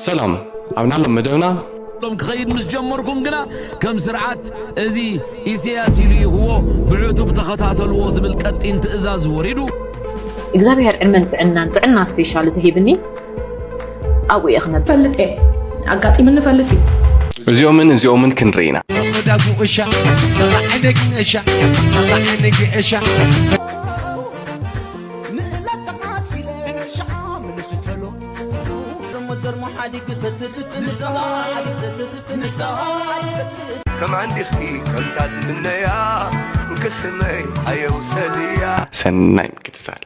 ሰላም። ኣብ ናሎም መደብና ሎም ክኸይድ ምስ ጀመርኩም ግና ከም ስርዓት እዚ ኢሳያስ ኢሉ ይኽዎ ብዕቱብ ተኸታተልዎ ዝብል ቀጢን ትእዛዝ ወሪዱ። እግዚኣብሔር ዕድመን ጥዕናን፣ ጥዕና ስፔሻል ተሂብኒ ኣብኡ እየ ክነብር። ፈልጥ እየ። ኣጋጢምኒ ፈልጥ እዩ። እዚኦምን እዚኦምን ክንርኢ ኢና። ከማን ዲኺ ከምታ ዝምነያ፣ እንክስመይ ኣየውሰድያ። ሰናይ ምክትታል።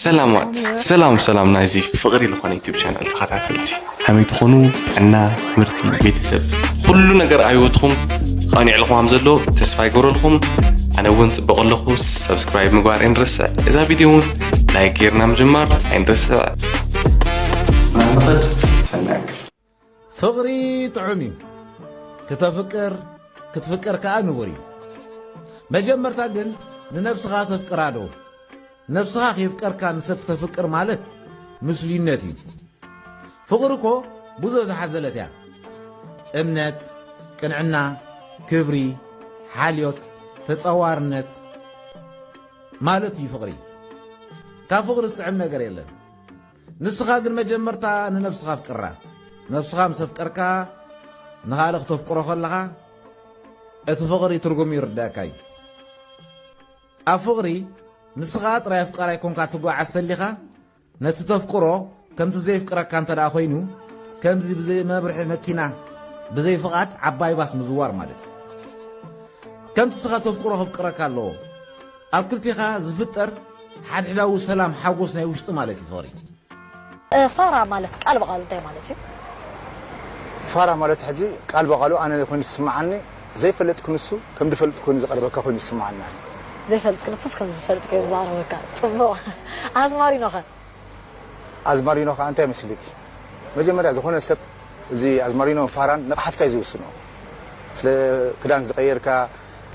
ሰላማት፣ ሰላም ሰላም፣ ናይዚ ፍቕሪ ዝኾነ ዩቲዩብ ቻናል ተኸታተልቲ፣ ከመይ ትኾኑ? ጥዕና፣ ትምህርቲ፣ ቤተሰብ፣ ኩሉ ነገር ኣብ ህይወትኩም ቐኒዕልኩም ከም ዘሎ ተስፋ ይገብረልኩም። ኣነ እውን ጽቡቕ ኣለኹ። ሰብስክራይብ ምግባር ኣይንረስዕ። እዛ ቪድዮ እውን ላይክ ጌርና ምጅማር ኣይንረስዕ። ንኽድ ሰናይ። ፍቕሪ ጥዑም እዩ። ክተፍቅር፣ ክትፍቀር ከኣ ንቡር እዩ። መጀመርታ ግን ንነብስኻ ተፍቅራ ዶ? ነብስኻ ከየፍቀርካ ንሰብ ክተፍቅር ማለት ምስሉይነት እዩ። ፍቕሪ እኮ ብዙሕ ዝሓዘለት እያ። እምነት፣ ቅንዕና፣ ክብሪ፣ ሓልዮት፣ ተጸዋርነት ማለት እዩ ፍቕሪ። ካብ ፍቕሪ ዝጥዕም ነገር የለን። ንስኻ ግን መጀመርታ ንነብስኻ ኣፍቅራ። ነብስኻ ምስ ኣፍቀርካ፣ ንኻልእ ክተፍቅሮ ከለኻ፣ እቲ ፍቕሪ ትርጉሙ ይርዳእካ እዩ። ኣብ ፍቕሪ፣ ንስኻ ጥራይ ኣፍቃራይ ኮንካ ትጓዓዝ ተሊኻ፣ ነቲ ተፍቅሮ ከምቲ ዘየፍቅረካ እንተ ደኣ ኮይኑ፣ ከምዚ ብዘይ መብርሒ መኪና፣ ብዘይ ፍቓድ ዓባይ ባስ ምዝዋር ማለት እዩ። ከምቲ ንስኻ ተፍቅሮ ከፍቅረካ ኣለዎ። ኣብ ክልቴኻ ዝፍጠር ሓድሕዳዊ ሰላም፣ ሓጎስ ናይ ውሽጢ ማለት እዩ ፍቕሪ። እ፣ ፋራ ማለት ቃል ብቓሉ እንታይ ማለት እዩ? ፋራ ማለት ሕጂ ቃል ብቓሉ ኣነ ኮይኑ ዝስምዓኒ፣ ዘይፈልጥ ክንሱ ከም ዝፈልጥ ኮይኑ ዝቐርበካ ኮይኑ ይስምዓኒ። ዘይፈልጥ ክንሱስ ከም ዝፈልጥ ኮይኑ ዝቐርበካ። ጽቡቕ። ኣዝማሪኖኸ? ኣዝማሪኖ ኸኣ እንታይ ይመስልኪ? መጀመርያ ዝኾነ ሰብ እዚ ኣዝማሪኖን ፋራን ንቕሓትካ እዩ ዝውስኖ። ስለ ክዳን ዝቐየርካ፣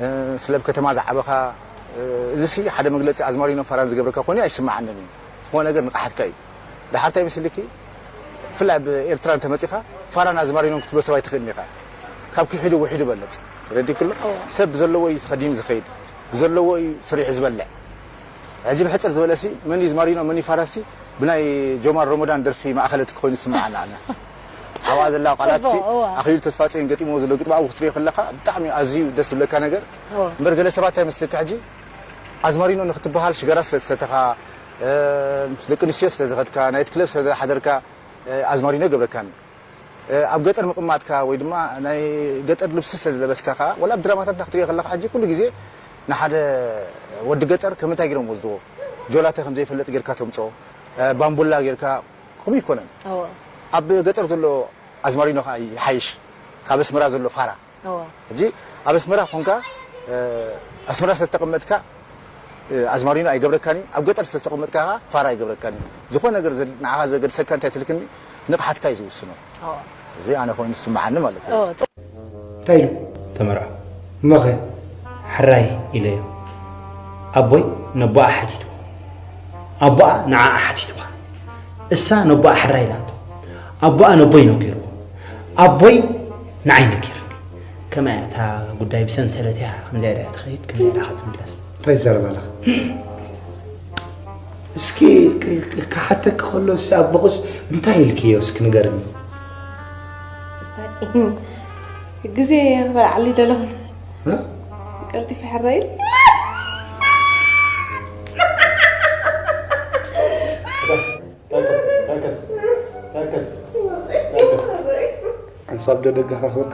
እ፣ ስለ ኣብ ከተማ ዝዓበኻ፣ እ፣ እዚሲ ሓደ መግለጺ ኣዝማሪኖን ፋራን ዝገብረካ ኮይኑ ኣይስምዓንን እዩ። ዝኾነ ነገር ንቕሓትካ እዩ። ደሓር እንታይ ይመስልኪ? ብፍላይ ኣብ ኤርትራ እንተመጺኻ ፋራን ኣዝማሪኖን ክትብሎ ሰብ ኣይትኽእልን ኢኻ። ካብ ክሒዱ ውሒዱ በለጽ። ረዲክሎ? እወ። ሰብ ብዘለዎ እዩ ተኸዲኑ ዝኸይድ። ብዘለዎ እዩ ሰሪሑ ዝበልዕ። ሕጂ ብሕጽር ዝበለሲ፣ መን እዩ ዝማሪኖ፣ መን እዩ ፋራሲ፣ ብናይ ጆማር ሮሞዳን ደርፊ ማእኸለት ክኾይኑ ይስምዓና ኣነ። ኣብኣ ዘላ ቃላትሲ፣ ጽቡቕ፣ እዋ። ኣኽሊሉ ተስፋጽዮን ገጢምዎ ዘሎ ግጥሚ ኣብኡ ክትሪኦ ከለኻ፣ ብጣዕሚ ኣዝዩ ደስ ዝብለካ ነገር። እዋ። እምበር ገለ ሰባት እንታይ ይመስለካ ሕጂ፣ ኣዝማሪኖ ንክትበሃል ሽጋራ ስለ ዝሰተኻ፣ እ፣ ምስ ደቂ ኣንስትዮ ስለ ዝኸድካ፣ ናይት ክለብ ስለ ዝሓደርካ፣ እ፣ ኣዝማሪኖ ይገብረካኒ። እ፣ ኣብ ገጠር ምቕማጥካ ወይ ድማ ናይ ገጠር ልብሲ ስለ ዝለበስካ ከኣ፣ ወላ ኣብ ድራማታትና ክትሪኦ ከለኻ ሕጂ ኩሉ ግዜ ንሓደ ወዲ ገጠር ከም እንታይ ገይሮም ወስድዎ? ጆላተ ከም ዘይፈልጥ ጌርካ ተምጽኦ፣ እ፣ ባምቡላ ጌርካ፣ ከምኡ ይኮነን። እወ። ኣብ ገጠር ዘሎ ኣዝማሪኖ ከኣ ይሓይሽ ካብ ኣስመራ ዘሎ ፋራ። እወ። ሕጂ ኣብ ኣስመራ ኮንካ፣ እ፣ ኣስመራ ስለ ዝተቐመጥካ፣ እ፣ ኣዝማሪኖ ኣይገብረካን እዩ። ኣብ ገጠር ስለ ዝተቐመጥካ ከኣ ፋራ ኣይገብረካን እዩ። ዝኾነ ነገር ዘ-፣ ንዓኻ ዘገድሰካ እንታይ ትልክኒ? ንቕሓትካ እዩ ዝውስኖ። እወ። እዚ ኣነ ኮይኑ ዝስምዓኒ ማለት እዩ። እወ። እንታይ ኢሉ? ተመርዖ። እሞኸ? ሕራይ ኢለዮ። ኣቦይ ነቦኣ ሓቲትዎ። ኣቦኣ ንዓኣ ሓቲትዋ። እሳ ነቦኣ ሕራይ ኢላቶ። ኣቦኣ ነቦይ ነጊርዎ። ኣቦይ ንዓይ ነጊርኒ። ከመይ እያ እታ ጉዳይ ብሰንሰለት እያ፣ ከምዚኣ ኢላ እያ ትኸይድ፣ ከምዚኣ ኢላ እያ ትምለስ። እንታይ ይዛረብ ኣለኻ? እስኪ ክ-፣ ክ-፣ ክሓተኪ ከሎ እስኪ ኣቦኽስ እንታይ ኢልክዮ እስኪ ንገርኒ። ግዜ ክበልዓሉ ይደለኹ። እ? ቀልጢፈ ሕራይ ኢሉ። ሓንሳብ ዶ ደገ ክረኽበካ?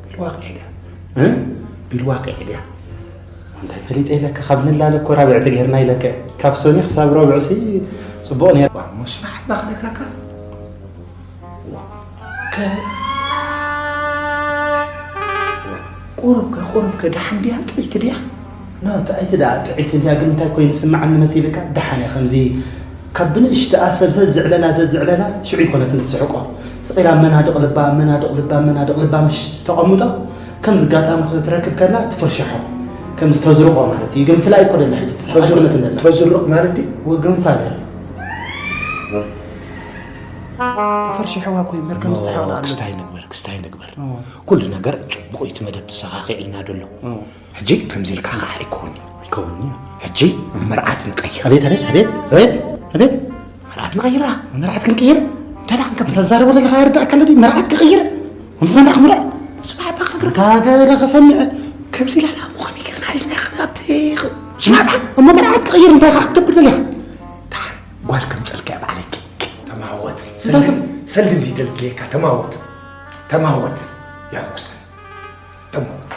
ቢልዋቅ ኢልያ። እ? ቢልዋቅ ኢልያ። እንታይ ፈሊጠ ኢለካ፣ ካብ ንላለ እኮ ራብዕቲ ጌርና ኢለካ። ካብ ሶኒ ክሳብ ረቡዕሲ ጽቡቕ ነይሩ። ዋ፣ እሞ ስራሕ እባ ክነግረካ። ከ-፣ ቁሩብ ከ-፣ ቁሩብ ከ-፣ ደሓን ድያ? ጥዕይቲ ድያ? ና፣ ጥዕይቲ ደኣ፣ ጥዕይቲ እንድያ፣ ግን እንታይ ኮይኑ ዝስምዓኒ መሲልካ? ደሓን እያ፣ ከምዚ ካብ ብንእሽተኣ ሰብ ዘዝዕለላ፣ ዘዝዕለላ፣ ሽዑ ይኮነትን ትስሕቆ። ስቕ ኢላ መናድቕ ልባ፣ መናድቕ ልባ፣ መናድቕ ልባ ምሽ ተቐምጦ፣ ከምዚ ኣጋጣሚ ክትረክብ ከላ ትፍርሽሖ። ከምዚ ተዝርቆ ማለት እዩ። ግን ፍላይ እኮ ደላ ሕጂ ትስሕቕ ተዝር-፣ ኣይኮነትን ደላ። ተዝርቕ ማለት ድዩ? ወ-፣ ግን ፋለ። ተፈርሽሕዋ እኮ እምበር ከም ዝስሕቕ ደኣ ኣሎ። ክስታይ ንግበር፣ ክስታይ ንግበር። እዎ። ኩሉ ነገር ጽቡቕ እዩ፣ እቲ መደብ ተሰኻኺዕልና ደሎ። እዎ። ሕጂ ከምዚ ኢልካ ከዓ ኣይከውን'ዩ። ኣይከውን'ዩ። ሕጂ መርዓት ንቀይር። ኣቤት፣ ኣቤት፣ ኣቤት፣ ኣቤት፣ ኣቤት። መርዓት ንቀይራ። መርዓት ክንቅይር? እንታይ ደኣ ክንገብር? ተዛረቦ ዘለኻ ይርዳእካ ኣሎ ድዩ? መርዓት ክቅይር? ምስ መን ደኣ ክምርዖ? ስማዕ፣ እባ ክነግረካ። እንታይ ገለ ክሰምዕ? ከምዚ ኢላ ደኣ እሞ ከመይ ጌርና ሒዝናያ ክንኣብቲ ኽ-፣ ስማዕ፣ እባ፣ እሞ መርዓት ክቅይር እንታይ ኢኻ ክትገብር ደሊኻ? ደሓን ጓል ከምጸልካ እያ ባዕለይ። ኪ-፣ ኪ-፣ ተማወት። እንታይ ሰልዲ-፣ ከም-፣ ሰልዲ እንዲደልድለካ፣ ተማወት። ተማወት። ያውሰን። ተማወት።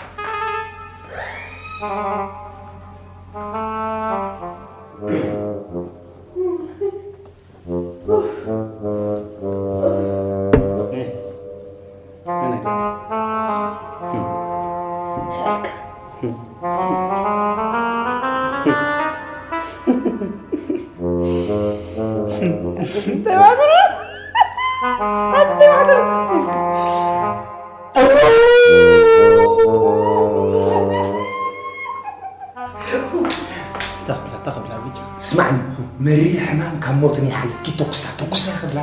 ስማዕኒ፣ መሪር ሕማም ካብ ሞትን ይሓልፍ። ኪድ ተኩሳ፣ ተኩሳ ክብላ፣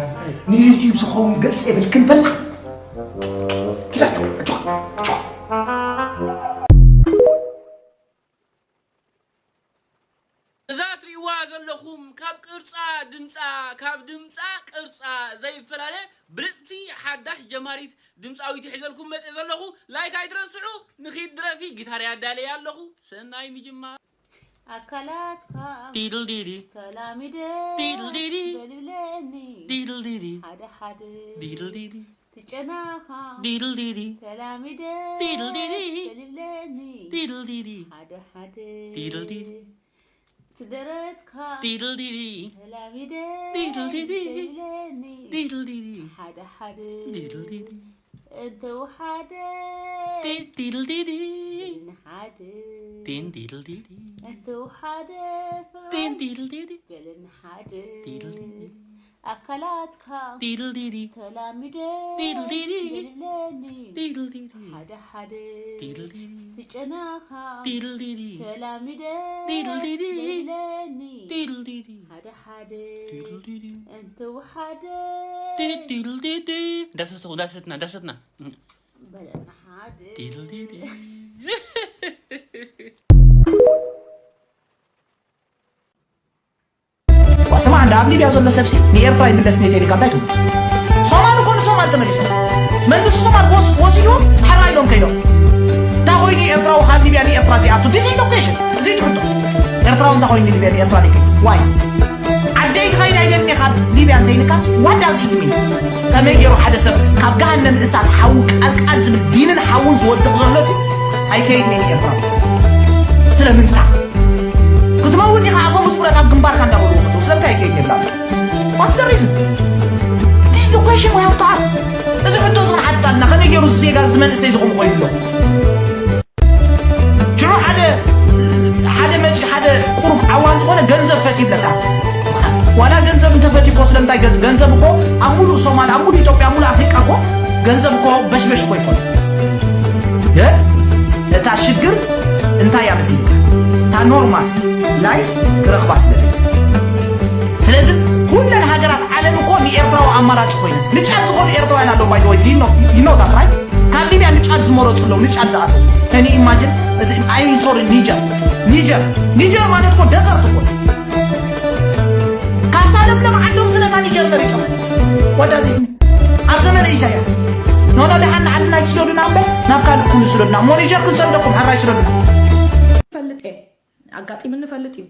ንዩቲዩብ ዝኸውን ገጽ የብልክን በላ። ኪድ ኣጆኻ፣ ኣጆኻ፣ ኣጆኻ። እዛ ትርእይዋ ዘለኹም ካብ ቅርጻ ድምጻ፣ ካብ ድምጻ ቅርጻ ዘይፈላለ ብልጽቲ ሓዳሽ ጀማሪት ድምጻዊት ሒዘልኩም መጽእ ዘለኹ። ላይክ ኣይትረስዑ። ንኺድ ድረፊ፣ ጊታር ያዳለየ ኣለኹ። ሰናይ ምጅማር። ኣካላትካ ዲድልዲዲ ተላሚደ ዲድልዲዲ በልብለኒ ዲድልዲዲ ሓደ ሓደ ዲድልዲዲ ትጨናኻ ዲድልዲዲ ተላሚደ ዲድልዲዲ በልብለኒ ዲድልዲዲ ሓደ ሓደ ዲድልዲዲ ትደረትካ ዲድልዲዲ ተላሚደ ዲድልዲዲ በልብለኒ ዲድልዲዲ ሓደ ሓደ ዲድልዲዲ እንተወሓደ ዲድልዲዲ ንሓደ ዲድልዲዲ እንተወሓደ ፍቕሪ ዲድልዲዲ በልኒ ሓደ ዲድልዲዲ ኣካላትካ ዲድልዲዲ ተላሚደ ዲድልዲዲ በልብለኒ ዲድልዲዲ ሓደ ሓደ ዲድልዲዲ ትጨናኻ ዲድልዲዲ ተላሚደ ዲድልዲዲ በልብለኒ ዲድልዲዲ ሓደ ሓደ ዲድልዲዲ እንተወሓደ ዲድልዲዲ እንዳሰትና እንዳሰትና እንዳሰትና በለና ሓደ ዲድልዲዲ ስማዕ፣ እንዳ ኣብ ሊብያ ዘሎ ሰብሲ ንኤርትራ ይምለስ እንዴት ኢልካ እንታይ ትብሉ? ሶማል እኮ ንሶማል ተመሊሶም። መንግስቲ ሶማል ወስ-፣ ወሲድዎም ሕራ ኢሎም ከይዶም። እንታይ ኮይኑ ኤርትራዊ ካብ ሊብያ ንኤርትራ ዘይኣቱ? This is the question። እዚ ትርቶ። ኤርትራዊ እንታይ ኮይኑ ሊብያ ንኤርትራ ዘይከይድ? Why? ዓደይ ክኸይድ ኣይደልን እየ ካብ ሊብያ እንተይልካስ፣ what does it mean? ከመይ ገይሩ ሓደ ሰብ ካብ ገሃነም እሳት ሓዊ ቃልቃል ዝብል ዲንን ሓውን ዝወድቕ ዘሎ ሲ ኣይከይድን እየ ንኤርትራ? ስለምንታይ? ክትመውት ኢኻ፣ ኣፈሙዝ ብረት ኣብ ግንባርካ እንዳበልዎ ከለዉ ስለምንታይ ኣይከይድን እየ ብላ? What's the reason? This is the question we have to ask። እዚ ሕቶ እዚ ክንሓትት ኣለና። ከመይ ገይሩ እዚ ዜጋ እዚ መንእሰይ እዚ ከምኡ ኮይኑ ኣሎ? ሽዑ ሓደ፣ ሓደ መፂኡ ሓደ ቁሩብ ዓዋን ዝኾነ ገንዘብ ፈትዩ ይብለካ። ዋላ ገንዘብ እንተፈትዩ እኮ ስለምንታይ ገንዘብ፣ ገንዘብ እኮ ኣብ ሙሉእ ሶማል፣ ኣብ ሙሉእ ኢትዮጵያ፣ ኣብ ሙሉእ ኣፍሪቃ እኮ ገንዘብ እኮ በሽበሽ እኮ ይኮን። ግን እታ ሽግር እንታይ እያ መሲልካ? እታ ኖርማል ላይፍ ክረኽባ ስለ ዘይክእል። ስለዚስ ኩለን ሃገራት ዓለም እኮ ንኤርትራዊ ኣማራጺ ኮይነን። ንጫት ዝኾኑ ኤርትራውያን ኣለዉ፣ by the way, do you know, you know that, right? ካብ ሊብያ ንጫት ዝመረጹ ኣለዉ፣ ንጫት ዝኣተዉ። Can you imagine? እዚ፣ I mean, sorry, ኒጀር። ኒጀር። ኒጀር ማለት እኮ ደዘርት እኮ። ካብታ ለምለም ዓዶም ስለታ ኒጀር መሪጾም። What does it mean? ኣብ ዘመነ ኢሳያስ። ኖ፣ ኖ፣ ደሓን ንዓድና ይስደዱና እምበር፣ ናብ ካልእ ኩሉ ይስደዱና። እሞ ኒጀር ክንሰደኩም፣ ሕራይ ይስደዱና። ፈልጥ እየ። ኣጋጢምኒ ፈልጥ እዩ።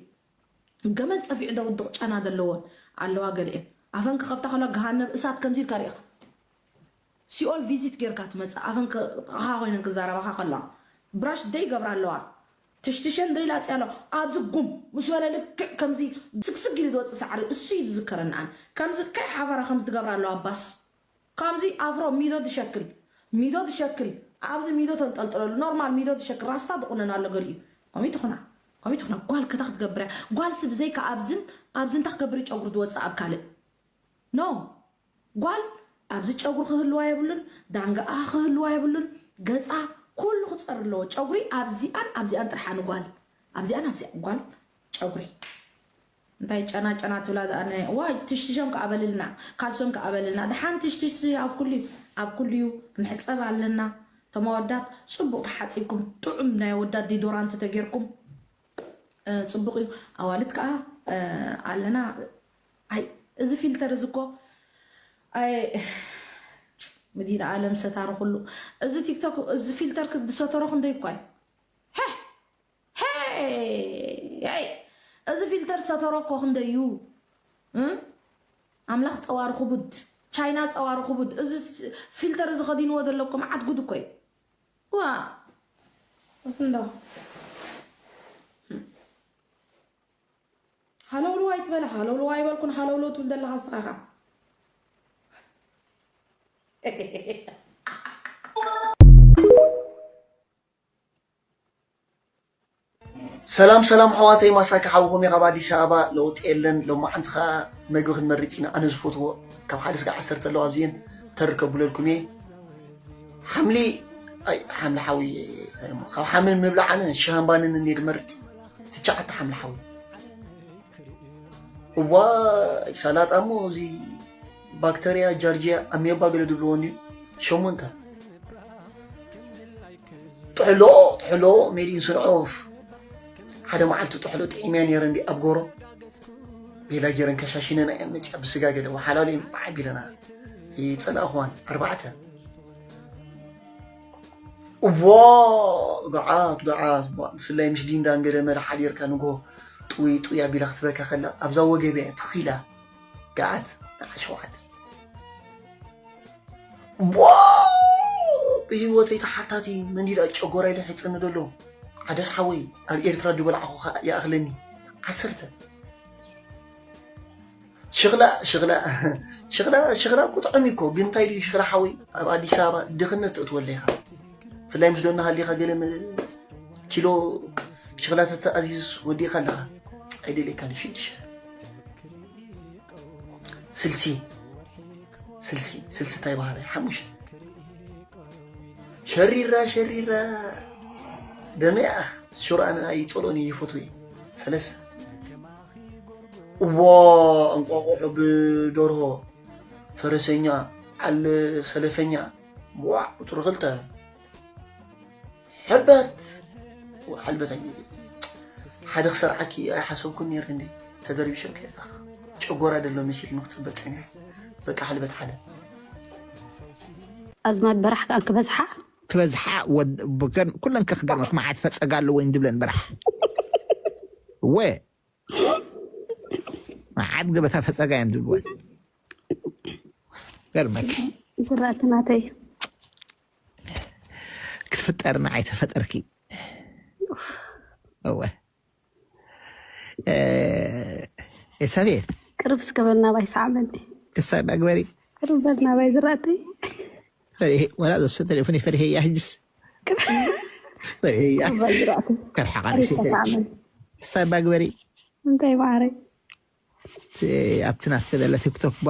ገመድ ጸፊዑ ደውድቕ ጨና ዘለወን ኣለዋ ገሊኤን። ኣፈን ክኸፍታ ከለዋ ገሃነብ እሳት ከምዚ ኢልካ ርኢኻ። ሲኦል ቪዚት ጌርካ ትመጽእ። ኣፈን ክ-፣ ጥቓኻ ኮይነን ክዛረባኻ ከለዋ። ብራሽ ደይ ገብራ ኣለዋ። ትሽትሸን ደይ ላጽያ ኣለዋ። ኣብዚ ጉም ምስ በለ ልክዕ ከምዚ ስግስግ ኢሉ ዝወጽእ ሳዕሪ እሱ እዩ ዝዝከረኒ ኣነ። ከምዚ ከይ ሓፈራ ከምዚ ትገብራ ኣለዋ ባስ። ከምዚ ኣፍሮ ሚዶ ዝሸክል፣ ሚዶ ዝሸክል፣ ኣብዚ ሚዶ ተንጠልጥለሉ፣ ኖርማል ሚዶ ዝሸክል፣ ራስታ ዝቑነን ኣሎ ገሊኡ። ከምኡ ትኹና፣ ከምኡ ትኹና። ጓል ከታ ክትገብር እያ። ጓልሲ ብዘይካ ኣብዝን፣ ኣብዚ እንታይ ክገብር እዩ ጨጉሪ ዝወፅእ ኣብ ካልእ? ኖ። ጓል ኣብዚ ጨጉሪ ክህልዋ የብሉን፣ ዳንጋኣ ክህልዋ የብሉን፣ ገፃ ኩሉ ክፀር ኣለዎ። ጨጉሪ ኣብዚኣን ኣብዚኣን ጥርሓ ንጓል። ኣብዚኣን ኣብዚኣን ጓል ጨጉሪ። እንታይ ጨና ጨና ትብላ ዝኣነ? ዋይ ትሽትሸም ከኣበልልና፣ ካልሶን ከኣበልልና። ደሓን ትሽትሽ ኣብ ኩሉ እዩ፣ ኣብ ኩሉ እዩ። ክንሕጸብ ኣለና። እቶም ኣወዳት ጽቡቕ ተሓጺብኩም፣ ጥዑም ናይ ኣወዳት ዲዶራንት ተጌርኩም፣ እ፣ ጽቡቕ እዩ። ኣዋልድ ከኣ፣ እ፣ ኣለና። ኣይ፣ እዚ ፊልተር እዚ እኮ፣ ኣይ፣ መድኃኔዓለም ሰታሪ ኩሉ። እዚ ቲክቶክ፣ እዚ ፊልተር ክድሰተሮ ክንደይ እኳ እዩ። ሄ! ሄይ! ሄይ! እዚ ፊልተር ሰተሮ እኮ ክንደይ እዩ? እ? ኣምላኽ ጸዋር ክቡድ፣ ቻይና ጸዋር ክቡድ። እዚ ስ-፣ ፊልተር እዚ ከዲንዎ ዘሎ እኮ መዓት ጉድ እኮ እዩ። ዋ! እንዶ። ሃለውለው ኣይትበል፣ ሃለውለው ኣይበልኩን፣ ሃለውለው ትብል ዘለኻ ንስኻ ኢኻ። ሰላም ሰላም ኣሕዋተይ፣ ማሳኪ ሓውኹም እየ ካብ ኣዲስ ኣበባ። ለውጢ የለን። ሎማዓንቲ ኸዓ መግቢ ክንመርፅ ኢና። ኣነ ዝፈትዎ ካብ ሓደ ስጋዕ ዓሰርተ ኣለዋ፣ ኣብዚአን ተር ከብለልኩም እየ። ሓምሊ፣ ኣይ፣ ሓምሊ ሓዊ፣ እንታይ እሞ፣ ካብ ሓምሊ ምብላዕ ኣነ ሽሃምባንን እንድየ ዝመርፅ። ትሽዓተ ሓምሊ ሓዊ። እዋይ፣ ሰላጣ እሞ፣ እዚ ባክተርያ፣ ጃርጂያ፣ ኣሜባ ገለ ዝብልዎ እንድዩ። ሸሞንተ። ጥሕሎ፣ ጥሕሎ፣ ሜድ ኢን ስንዖፍ። ሓደ መዓልቲ ጥሕሎ ጥዒመያ ነይረ እንዲ ኣብ ጎሮ። ቤላ ገይረን ከሻሽነና እየን መፅያ ብስጋ ገለ ወሓላሉ እየን በዓ ኣቢለና። ይፀላእኽዋን ኣርባዕተ። እዋ፣ ገዓት፣ ገዓት፣ እዋ፣ ብፍላይ ምስ ዲንዳን ገለ መለ ሓዲርካ ንግሆ ጥውይ፣ ጥውይ ኣቢላ ክትበካ ከላ፣ ኣብዛ ወገበያ ትኺላ። ገዓት፣ ንዓ ሸውዓተ። ዋው! ብህይወተይ ተሓታቲ መንዲዳ ጨጎራይ ልሕፅኒ ዘሎ ዓደስ ሓወይ ኣብ ኤርትራ ድበልዓኹኻ ይኣኽለኒ። ዓሰርተ። ሽኽላ ሽኽላ ሽኽላ ሽኽላ እኮ ጥዑም እዩ እኮ፣ ግን እንታይ ድዩ ሽኽላ ሓወይ ኣብ ኣዲስ ኣበባ ድኽነት ተእትወለይ ኢኻ። ብፍላይ ምስ ዶና ሃሊኻ ገለ መ- ኪሎ ሽኽላ ተተኣዚዙስ ወዲእኻ ኣለኻ። ኣይደልየካን እዩ። ሽዱሽተ። ስልሲ ስልሲ ስልሲ እንታይ ባህሪ ሓሙሽተ። ሸሪራ ሸሪራ ደመይ ኣኽ ሹር ኣነ ኣይጸልኦን እየ ይፈትዎ እየ። ሰለስተ። እዋ እንቋቑሖ ብደርሆ ፈረሰኛ ዓል ሰለፈኛ። ዋዕ ቁፅሪ ክልተ። ሕልበት። ዋ፣ ሕልበት ኣይንብል። ሓደ ክሰርዓኪ ኣይሓሰብኩን ነይረ እንዴ? ተደርቢሸኪ። ኣኽ፣ ጨጎራ ደሎ መሲሉ ንክፅበ ፀኒሑ። በቃ ሕልበት ሓደ። ኣዝማድ በራሕ ከኣ ክበዝሓ። ክበዝሓ። ወድ-፣ ብገን-፣ ኩለን ከ ክገርመክ መዓት ፈፀጋ ኣለወ እንድብለን በራሕ። ወ መዓት ገበታ ፈፀጋ እዮም ዝብልወን። ገርመክ። ዝራእቲ ናተይ። ክትፍጠርና ኣይተፈጠርኪ። እወ። እ፣ ኤልሳቤጥ። ቅርብ እስከ በል ናባይ ሰዓበኒ። ክሳብ ኣግበሪ። ቅርብ በል ናባይ ዝራእቲ። ፈሪሄ፣ ወላ ዘሰ ቴሌፎን ፈሪሄ እያ ሕጅስ። ፈሪሄ እያ። ቅርብ በል ዝራእቲ። ከርሓቓ ቅርብ ተሰዓበኒ። ክሳብ ኣግበሪ። እንታይ ማዕረይ? ኣብቲ ናትከ ዘለ ቲክቶክ ባ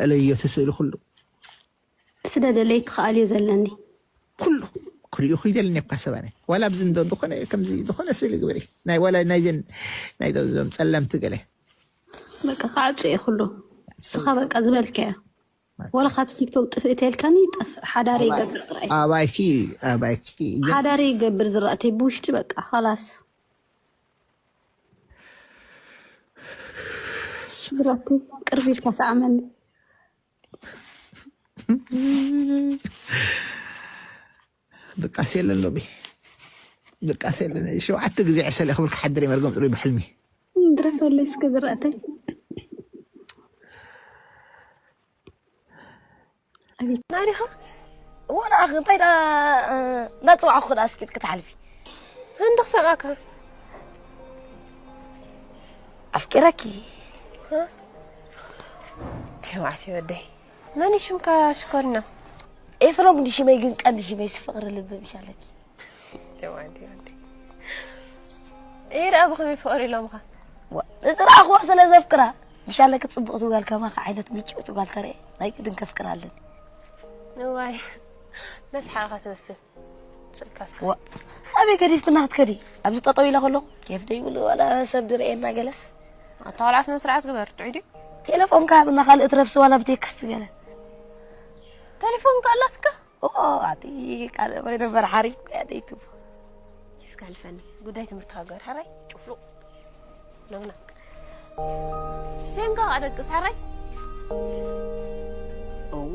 እለዮ እቲ ስእሊ ኩሉ። ስደደለይ ትኽኣልዮ ዘለኒ። ኩሉ ክሪኡ ይደልኒ እኳ ሰባነ ዋላ ኣብዚ እንዶ ዝኾነ ከምዚ ዝኾነ ስእሊ ግበሪ ናይ ዋላ ናይዘን ናይ ዞም ጸለምቲ ገለ በቃ ክዓጹ እየ ኩሉ ንስኻ በቃ ዝበልካዮ ዋላ ካብ ቲክቶክ ጥፍእ ተልካኒ ይጠፍእ ሓዳረ ይገብር ጥራይ ኣባይኪ ኣባይኪ ሓዳረ ይገብር ዝራእተይ ብውሽጢ በቃ ኻላስ ስራቱ ቅርብ ኢልካ ሰዓመኒ ድቃስ የለን ሎሚ ድቃስ የለን ሸውዓተ ግዜ ዕሰለ ክብል ክሓድር እየ መርገም ፅሩይ ብሕልሚ ድረፈለይ እስከ ዝራእተይ ናዲኻ ወላ እንታይ ዳ እንዳፅዋዕኩ ዳ እስኪ ክትሓልፊ እንድኽሰቃካ ኣፍቂረኪ ተባዕሲ ወደይ መን እዩ ሽምካ ሽኮሪና? ኤፍረም እንዲ ሽመይ ግን ቀንዲ ሽመይ ስፍቕሪ ልቢ ምሻለኪ። ደዋንቲ ወንዲ። እየ ደኣ ብኸመይ ፍቕሪ ኢሎምኻ? ዋ፣ ንዝረኣኽዋ ስለ ዘፍቅራ። ምሻለኪ ጽብቕቲ ጓል ከማኻ ዓይነት ምጭውቲ ጓል ተረየ ናይ ግድን ከፍቅራ ኣለኒ። እዋይ መስሓቕኻ ትመስል። ስልካስካ። ዋ፣ ኣበይ ገዲፍክና ክትከዲ? ኣብዚ ጠጠው ኢለ ከለኹ ኬፍ ደይብሉ ዋላ ሰብ ድርእየና ገለስ። ኣታ ዋላ ስነ ስርዓት ግበር ጥዑይ ድዩ? ቴሌፎንካ ሃብና ካልእ ትረፍሲ ዋላ ብቴክስት ገለ። ቴሌፎንካ ኣላትካ? ኦ ኣቲ ካልእ ኮይነ እምበር ሓሪፍኩ እያ ደይቱ። እስካ ልፈኒ ጉዳይ ትምህርትካ ግበር ሕራይ ጭፍሉቕ። ነግና ሸንካ ኣደቅስ ሕራይ። እዎ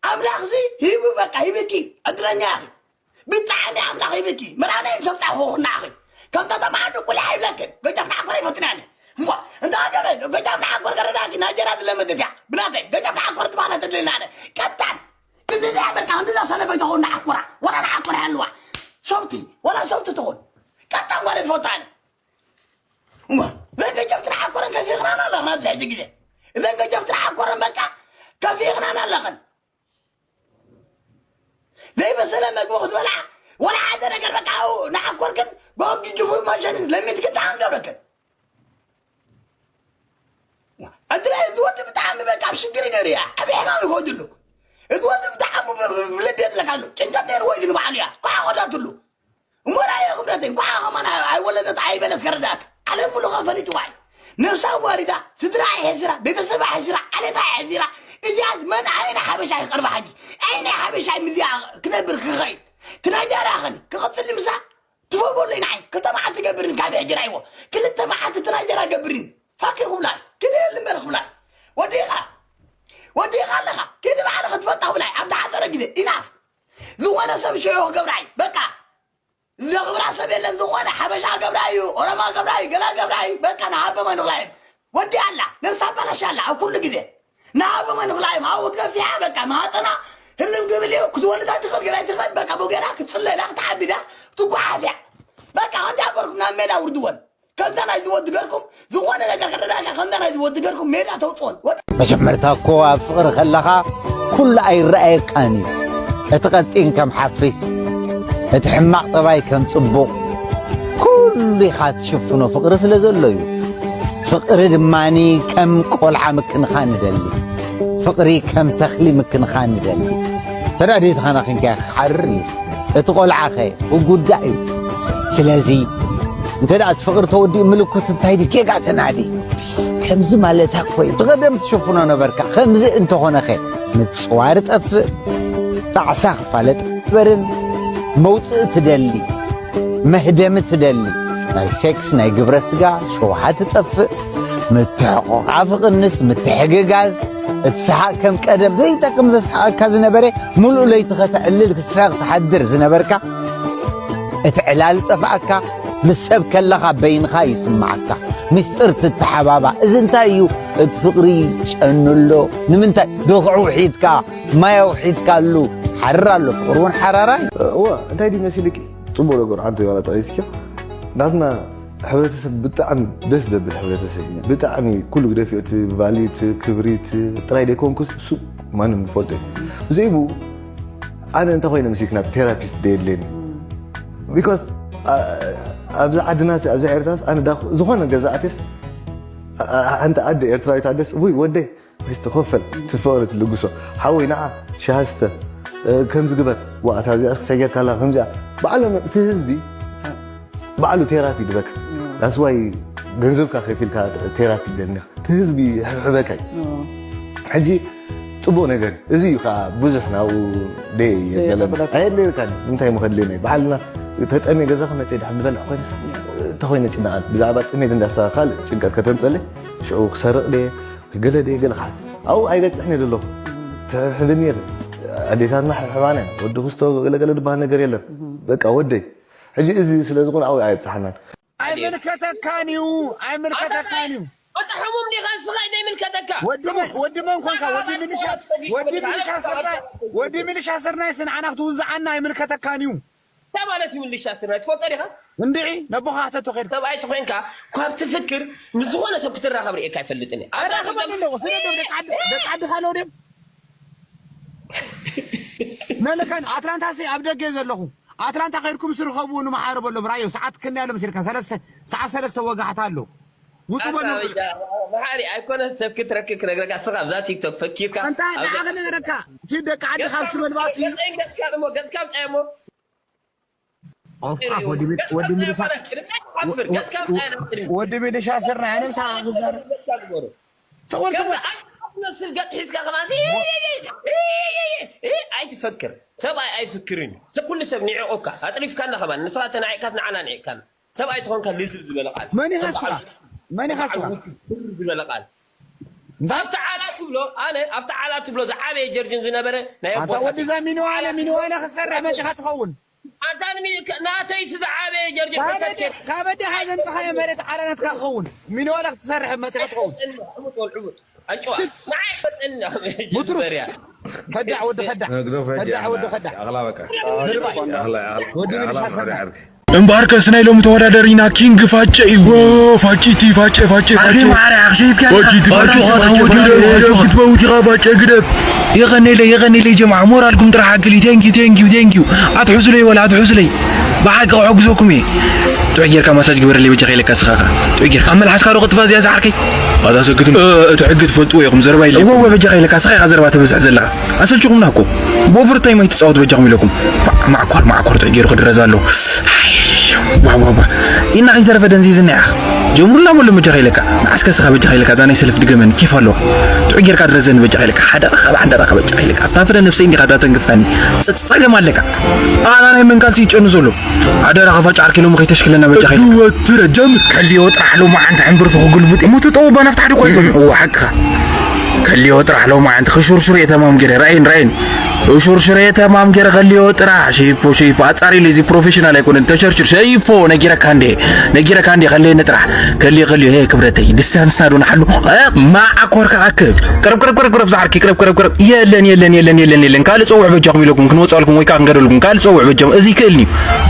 ኣምላኽ ዚ ሂቡ በቃ ሂብኪ ዕድለኛ ኢኺ። ብጣዕሚ ኣምላኽ ሂብኪ ምራናይ ሰብጣ ሆኽና ኢኺ። ከምታ ተማዓዱ ቁሊ ኣይብለክን ገጃፍ ንዓኮር ይፈትናኒ። እሞ እንታ ገረ ገጃፍ ንዓኮር ገረዳኪ ናጀራ ዝለመደት እያ። ብናተይ ገጃፍ ንዓኮር ዝበሃለት እድልና ኣነ ቀጣን ክንዲዛ በቃ ክንዲዛ ሰለፈይ ተኾን ንዓኮራ ወላ ንዓኮር ያለዋ ሰብቲ ወላ ሰብቲ ተኾን ቀጣን ጓለ ትፈታኒ። እሞ እዘን ገጀፍቲ ንዓኮረን ከፊኽናና ኣለኽና ኣብዚ ሕጂ ግዜ እዘን ገጀፍቲ ንዓኮረን በቃ ከፊኽናና ኣለኽን። ዘይበሰለ መግቢ ክትበልዓ ወላ ሓደ ነገር በቃ ንዓኮርክን ጎጊ ጅፉ ማሸን ለሚትክን ተኣንገብረክን። ዕድለ እዚ ወዲ ብጣዕሚ በቃ ኣብ ሽግር ነርያ ኣብ ሕማም ይጎድሉ እዚ ወዲ ብጣዕሚ ለቤት ለካሉ ጭንቀት ነይርዎ እዩ ንባዕሉ እያ ኳ ቆላትሉ እሞ ራእየ ክብረተይ እንኳዕ ከማን ኣይወለደት ኣይበለት ከረዳእካ ዓለም ሙሉኻ ፈሊጥዋ እዩ ነብሳ ኣዋሪዳ ስድራ ይሕስራ ቤተሰብ ይሕስራ ዓሌታ ይሕስራ እዚኣስ መን ዓይኒ ሓበሻ ይቐርባ ሓጂ ዓይኒ ሓበሻ ምዚኣ ክነብር ክኸይድ ትናጃራኸን ክቕፅል ንምሳ ትፈቦለይ ንዓይ ክልተ መዓልቲ ገብርን ካብ ሕጂ ራይዎ ክልተ መዓልቲ ትናጀራ ገብርን ፋክር ክብላ ክደል እምበር ክብላ ወዲኻ ወዲኻ ኣለኻ ኪዲ ባዕልኻ ትፈታ ክብላይ ኣብ ዝሓፀረ ግዜ ኢናፍ ዝኾነ ሰብ ሽዑ ክገብራ እዩ በቃ ዘኽብራ ሰብ የለን ዝኾነ ሓበሻ ገብራ እዩ ኦሮማ ገብራ እዩ ገላ ገብራ እዩ በቃ ንሃበማ ንኽላይም ወዲ ኣላ ነብሳ ኣባላሽ ኣላ ኣብ ኩሉ ግዜ ንሃበማ ንኽላይም ኣብኡ ትገፊሓ በቃ ማህፀና ህልም ግብል እዩ ክትወልዳ ትኽእል ገላይ ትኽእል በቃ ብገና ክትፅለላ ክትዓቢዳ ትጓሓፍ እያ በቃ ከምዚ ኣገርኩም ናብ ሜዳ ውርድወን ከምዛ ናይዚ ወዲ ገርኩም ዝኾነ ነገር ከረዳእካ ከምዛ ናይዚ ወዲ ገርኩም ሜዳ ተውፅኦን ወዲ መጀመርታ እኮ ኣብ ፍቕሪ ከለኻ ኩሉ ኣይረኣየካን እዩ። እቲ ቀጢን ከም ሓፊስ፣ እቲ ሕማቕ ጠባይ ከም ጽቡቕ፣ ኩሉ ኢኻ ትሽፍኖ ፍቕሪ ስለ ዘሎ እዩ። ፍቕሪ ድማኒ ከም ቆልዓ ምክንኻን ይደሊ። ፍቕሪ ከም ተኽሊ ምክንኻን ይደሊ። ተዳ ደይትኻና ኺንካ ክሓርር እዩ። እቲ ቆልዓኸ ክጉዳእ እዩ። ስለዚ እንተ ደኣ እቲ ፍቕሪ ተወዲኡ ምልኩት እንታይ ድዩ ጌጋ ተናዲ። ከምዚ ማለታ እኮ እዩ። ብቐደም ትሽፍኖ ነበርካ። ከምዚ እንተኾነኸ ምጽዋር ጠፍእ፣ ጣዕሳ ክፋለጥ በርን መውጽኢ ትደሊ፣ መህደሚ ትደሊ፣ ናይ ሴክስ ናይ ግብረ ስጋ ሸውሃ ትጠፍእ፣ ምትሕቑቓፍ ቅንስ፣ ምትሕግጋዝ፣ እቲ ሰሓቕ ከም ቀደም ዘይጠቅም ዘስሓቐካ ዝነበረ፣ ምሉእ ለይቲ ከተዕልል ክትስሕቕ ትሓድር ዝነበርካ፣ እቲ ዕላል ጠፍኣካ፣ ምስ ሰብ ከለኻ በይንኻ ይስምዓካ። ሚስጥር ትተሓባባእ። እዚ እንታይ እዩ? እቲ ፍቕሪ ጨኑ ኣሎ። ንምንታይ? ዶኽዑ ውሒጥካ፣ ማይ ኣውሒጥካሉ። ሓርር ኣሎ። ፍቕሪ እውን ሓራራ እዩ። እወ፣ እንታይ ድዩ መሲልኪ? ጽቡቕ ነገር ሓንቲ ዋላ ጠቒስኪ። ናትና ሕብረተሰብ ብጣዕሚ ደስ ዘብል ሕብረተሰብ እዩ። ብጣዕሚ ኩሉ ግደፍዮ፣ እቲ ቫልዩ፣ እቲ ክብሪ፣ እቲ ጥራይ ደይኮንኩስ እሱ ማንም ዝፈልጦ እዩ። ብዘይ ብኡ ኣነ እንተ ኮይነ ምስልኪ ናብ ቴራፒስት ደየድልየኒ። ቢኮዝ፣ ኣ-፣ ኣብዚ ዓድና፣ ኣብዚ ኤርትራ ኣነ ዳ-፣ ዝኾነ ገዛ ኣትየስ፣ ኣ-፣ ኣ-፣ ሓንቲ ኣደ ኤርትራዊት ኣደስ፣ ውይ ወደይ፣ እስቲ ኮፈል፣ እቲ ፍቕሪ ትልግሶ፣ ሓወይ ንዓ፣ ሻሂ ስተ፣ እ፣ ከምዚ ግበር፣ ዋእ፣ እታ እዚኣ ክሰጊርካ ኣላ፣ ከምዚኣ፣ ባዕሎም፣ እቲ ህዝቢ፣ ባዕሉ ቴራፒ ድበካ። ዳስ ዋይ ገንዘብካ ከፊልካ ቴራፒ ደልኒ። እቲ ህዝቢ ይሕብሕበካ እዩ። ሕጂ ጽቡቕ ነገር እዩ። እዚ እዩ ከኣ ብዙሕ ናብኡ ደየ እዩ ዘበለና። ዘየቀበለካ። ኣየድልየካን እዩ። እንታይ ምኸድልየና እዩ። ባዕልና ተጠምየ ገዛኻ መጽየ ድሓን ዝበልዕ ኮይነ፣ እንተኾይነ ጭንቐት፣ ብዛዕባ ጥሜት እንዳሳ ካልእ ጭንቀት ከተምጸለይ፣ ሽዑ ክሰርቕ ደየ፣ ወይ ገለ ደየ፣ ገለ ከዓ ኣብኡ ኣይበጽሕን እየ ዘለኹ። ትሕብሕብኒ ኢኺ። ኣዴታትና ሕብሕባና እየን። ወዲ ክስቶ ገለ ገለ ዝበሃል ነገር የለን። በቃ ወደይ። ሕጂ እዚ ስለ ዝኾነ ኣብኡ ኣየብጽሓናን። ኣይምልከተካን እዩ፣ ኣይምልከተካን እዩ። ኣታ ሕሙም ዲኻ ንስኻ እዩ ዘይምልከተካ። ወዲ መን፣ ወዲ መን ኮንካ? ወዲ ሚሊሻ፣ ወዲ ሚሊሻ ስርናይ፣ ወዲ ሚሊሻ ስርናይ ስንዓና ክትውዝዓና ኣይምልከተካን እዩ። እንታይ ማለት እዩ ሚሊሻ ስርናይ? ትፈልጦ ዲኻ? እንድዒ፣ ነቦኻ ሕተቶ ኸይድካ። ሰብኣይ ተኾይንካ፣ ካብ ትፍክር ምስ ዝኾነ ሰብ ክትራኸብ ርእየካ ኣይፈልጥን እየ። ኣራኽበኒ ኣለዎ። ስለ ደም ደቂ ዓዲ፣ ደቂ ዓዲ ካልኦ ድዮም? መለካን ኣትላንታ ሲ ኣብ ደገ ዘለኹ። ኣትላንታ ከይድኩም ስርኸቡ ንመሓረ በሎም። ራዮ ሰዓት ክንደይ ኣሎ መሲልካ? ሰለስተ፣ ሰዓት ሰለስተ ወጋሕታ ኣሎ። ውጹ ኣታ በሎም። ወይዳ፣ መሓሪ ኣይኮነን ሰብ ክትረክብ ክነግረካ፣ ስኻ ኣብዛ ቲክቶክ ፈኪርካ፣ ኣንታ ኣብዛ ንዓኺ ነገረካ። እቲ ደቂ ዓዲ ካብ ዝበልባሲ። ገጽ-፣ ገጽካ እሞ፣ ገጽካ ኣምጻዮ እሞ። ኦፍ፣ ኣፍ፣ ወዲ ሚ-፣ ወዲ ሚሊሻ፣ ገጽካ ኣምጻዮ፣ ገጽካ ኣምጻዮ፣ ወዲ ሚሊሻ ስርና፣ ኣነ ምሳኻ ክዛረብ። ገጽካ ግበሮ። ሰወር፣ ከምዚ ሰወር። ኣይ፣ ትመስል ገጽ ሒዝካ ከማን፣ ሲ-፣ ኣይትፈክር። ሰብኣይ ኣይፍክርን እዩ። ኩሉ ሰብ ንዒቑካ፣ ኣጽሪፍካና ከማን። ንስኻ ተናዒቕካስ ንዓና ንዒቕካና። ሰብኣይ ተኾንካ ልዝብ ዝበለ ቃል። መን ኢኻ ንስኻ? መን ኢኻ ንስኻ? ብር ዝበለ ቃል። እንታይ? ኣብቲ ዓላ ትብሎ፣ ኣነ ኣብቲ ዓላ ትብሎ ዝዓበየ ጀርጅን ዝነበረ ናይ ኣታ ኣቦታት ወዲ እዛ ሚኒዋለ፣ ሚኒዋለ ክሰርሕ መጺኻ ትኸውን። ኣታ ንሚ-፣ ከ-፣ ናተይስ ዝዓበየ ጀርጅን ካበደ-፣ ሕተት ከ-፣ ካበደ ሃይ ዘምጽኻዮ መሬት ዓላ ናትካ ክኸውን። ሚኒዋለ ክትሰርሕ መጺኻ ትኸውን። ዕቡጥ ወል ዕቡጥ። ኣጭዋ። ንዓይ ፈጠን። ቡትሩስ። በርያ። ከዳዕ ወዲ ከዳዕ። ግደፍ ሕጂ፣ ከዳዕ ወዲ ኣኽላ-፣ ከዳዕ። ኣኽላ በቃ። ድርባይ። ኣኽላ፣ ኣኽላ፣ ወዲ ኣኽላ ሚሊሻ ምዕራብ ሰራይ። ዓርኪ። እምበኣርከስ ናይ ሎሚ ተወዳዳሪና ኪንግ ፋጨ እዩ። ዎ፣ ፋጭቲ፣ ፋጨ፣ ፋጨ፣ ኣኽሊ ፋጨ። ማዕረ ኣኽሽፍካ ፋጭቲ፣ ፋጭ፣ ፋጭ፣ ፋጭ፣ ፋጭ፣ ፋጭ፣ ፋጭ፣ ፋጭ፣ ፋጭ። የቐኔለይ፣ የቐኔለይ ጀማዓ፣ ሞራልኩም ጥራሕ ኣክሊ። Thank you፣ thank you፣ thank you። ኣትሑዙለይ ወላ ኣትሑዙለይ። ብሓቂ ከሕጉሰኩም እየ። ጥዑይ ጌርካ ማሳጅ ግበረለይ በጃኻ ኢለካ፣ ስኻ ኸኣ። ጥዑይ ጌርካ። ኣብ መልሓስካ ዶ ቅጥፋ እዚኣ ዝዓርከይ? ኣታ ሰክትም። እ፣ እቲ ሕጊ ትፈልጥዎ ኢኹም፣ ዘረባ የለይኩም። እወ፣ በጃኻ ኢለካ፣ ስኻ ኢኻ ዘረባ ተበዝሕ ዘለኻ። ኣሰልችኹምና እኮ። ብኦቨርታይም ኣይትጻወቱ በጃኹም ኢለኩም። ማ-፣ ማዕኮር፣ ማዕኮር ጥዑይ ጌሩ ክድረዝ ኣለዎ። ዋው፣ ዋው፣ ዋው። ኢና ከይተረፈ ደንዚዝና ኢኻ። ጀምሩልና በሎ በጃኻ ኢለካ። ንዓስከ ስኻ በጃኻ ኢለካ፣ እዛ ናይ ሰልፍ ድገመኒ፣ ኬፍ ኣለዋ። ጥዑይ ጌርካ ድረዘኒ በጃኻ ኢለካ። ሓደራኻ፣ ሓደራኻ በጃኻ ኢለካ። ኣብታ ፍረ ነብሰይ እንዲኻ እታ ተንክፋኒ። ጸ-፣ ጸገም ኣለካ። ኣታ ናይ መን ካልሲ ይጨኑ ዘሎ? ሓደራኻ ፋጭ ዓርከይ ሎሚ ከይተሽክለና በጃኻ ኢለካ። ወትረ ደም ከልዮ ጥራሕ ሎማዓንቲ ሕምብርቱ ክጉልብጥ እሞ ትጠውባ ናብቲ ሓደ እኮ ኣይኮነ። እዋ፣ ሓቅኻ። ከልዮ ጥራሕ ሎማዓንቲ ክሹርሹር እየ ተማም ገይረ። ራእይን፣ ራእይን። ሹርሹር እየ ተማም ገይረ ከልዮ ጥራሕ። ሸይፎ፣ ሸይፎ። ኣጻሪሉ፣ እዚ ፕሮፌሽናል ኣይኮነን። ተሸርሽር። ሸይፎ፣ ነጊረካ እንዴ? ነጊረካ እንዴ? ከልየኒ ጥራሕ። ከልዮ፣ ከልዮ። ሄ፣ ክብረተይ። ዲስታንስና ዶ ንሓሉ? እ፣ ማዓኮርካ ኣክብ። ቅረብ፣ ቅረብ፣ ቅረብ፣ ቅረብ፣ ዝዓርከይ። ቅረብ፣ ቅረብ፣ ቅረብ። የለን፣ የለን፣ የለን፣ የለን፣ የለን። ካልእ ጸውዕ በጃኹም ኢለኩም ክንወጽኣልኩም ወይ ከኣ ክንገደልኩም። ካልእ ጸውዕ በጃኹም። እዚ ይክእልኒ።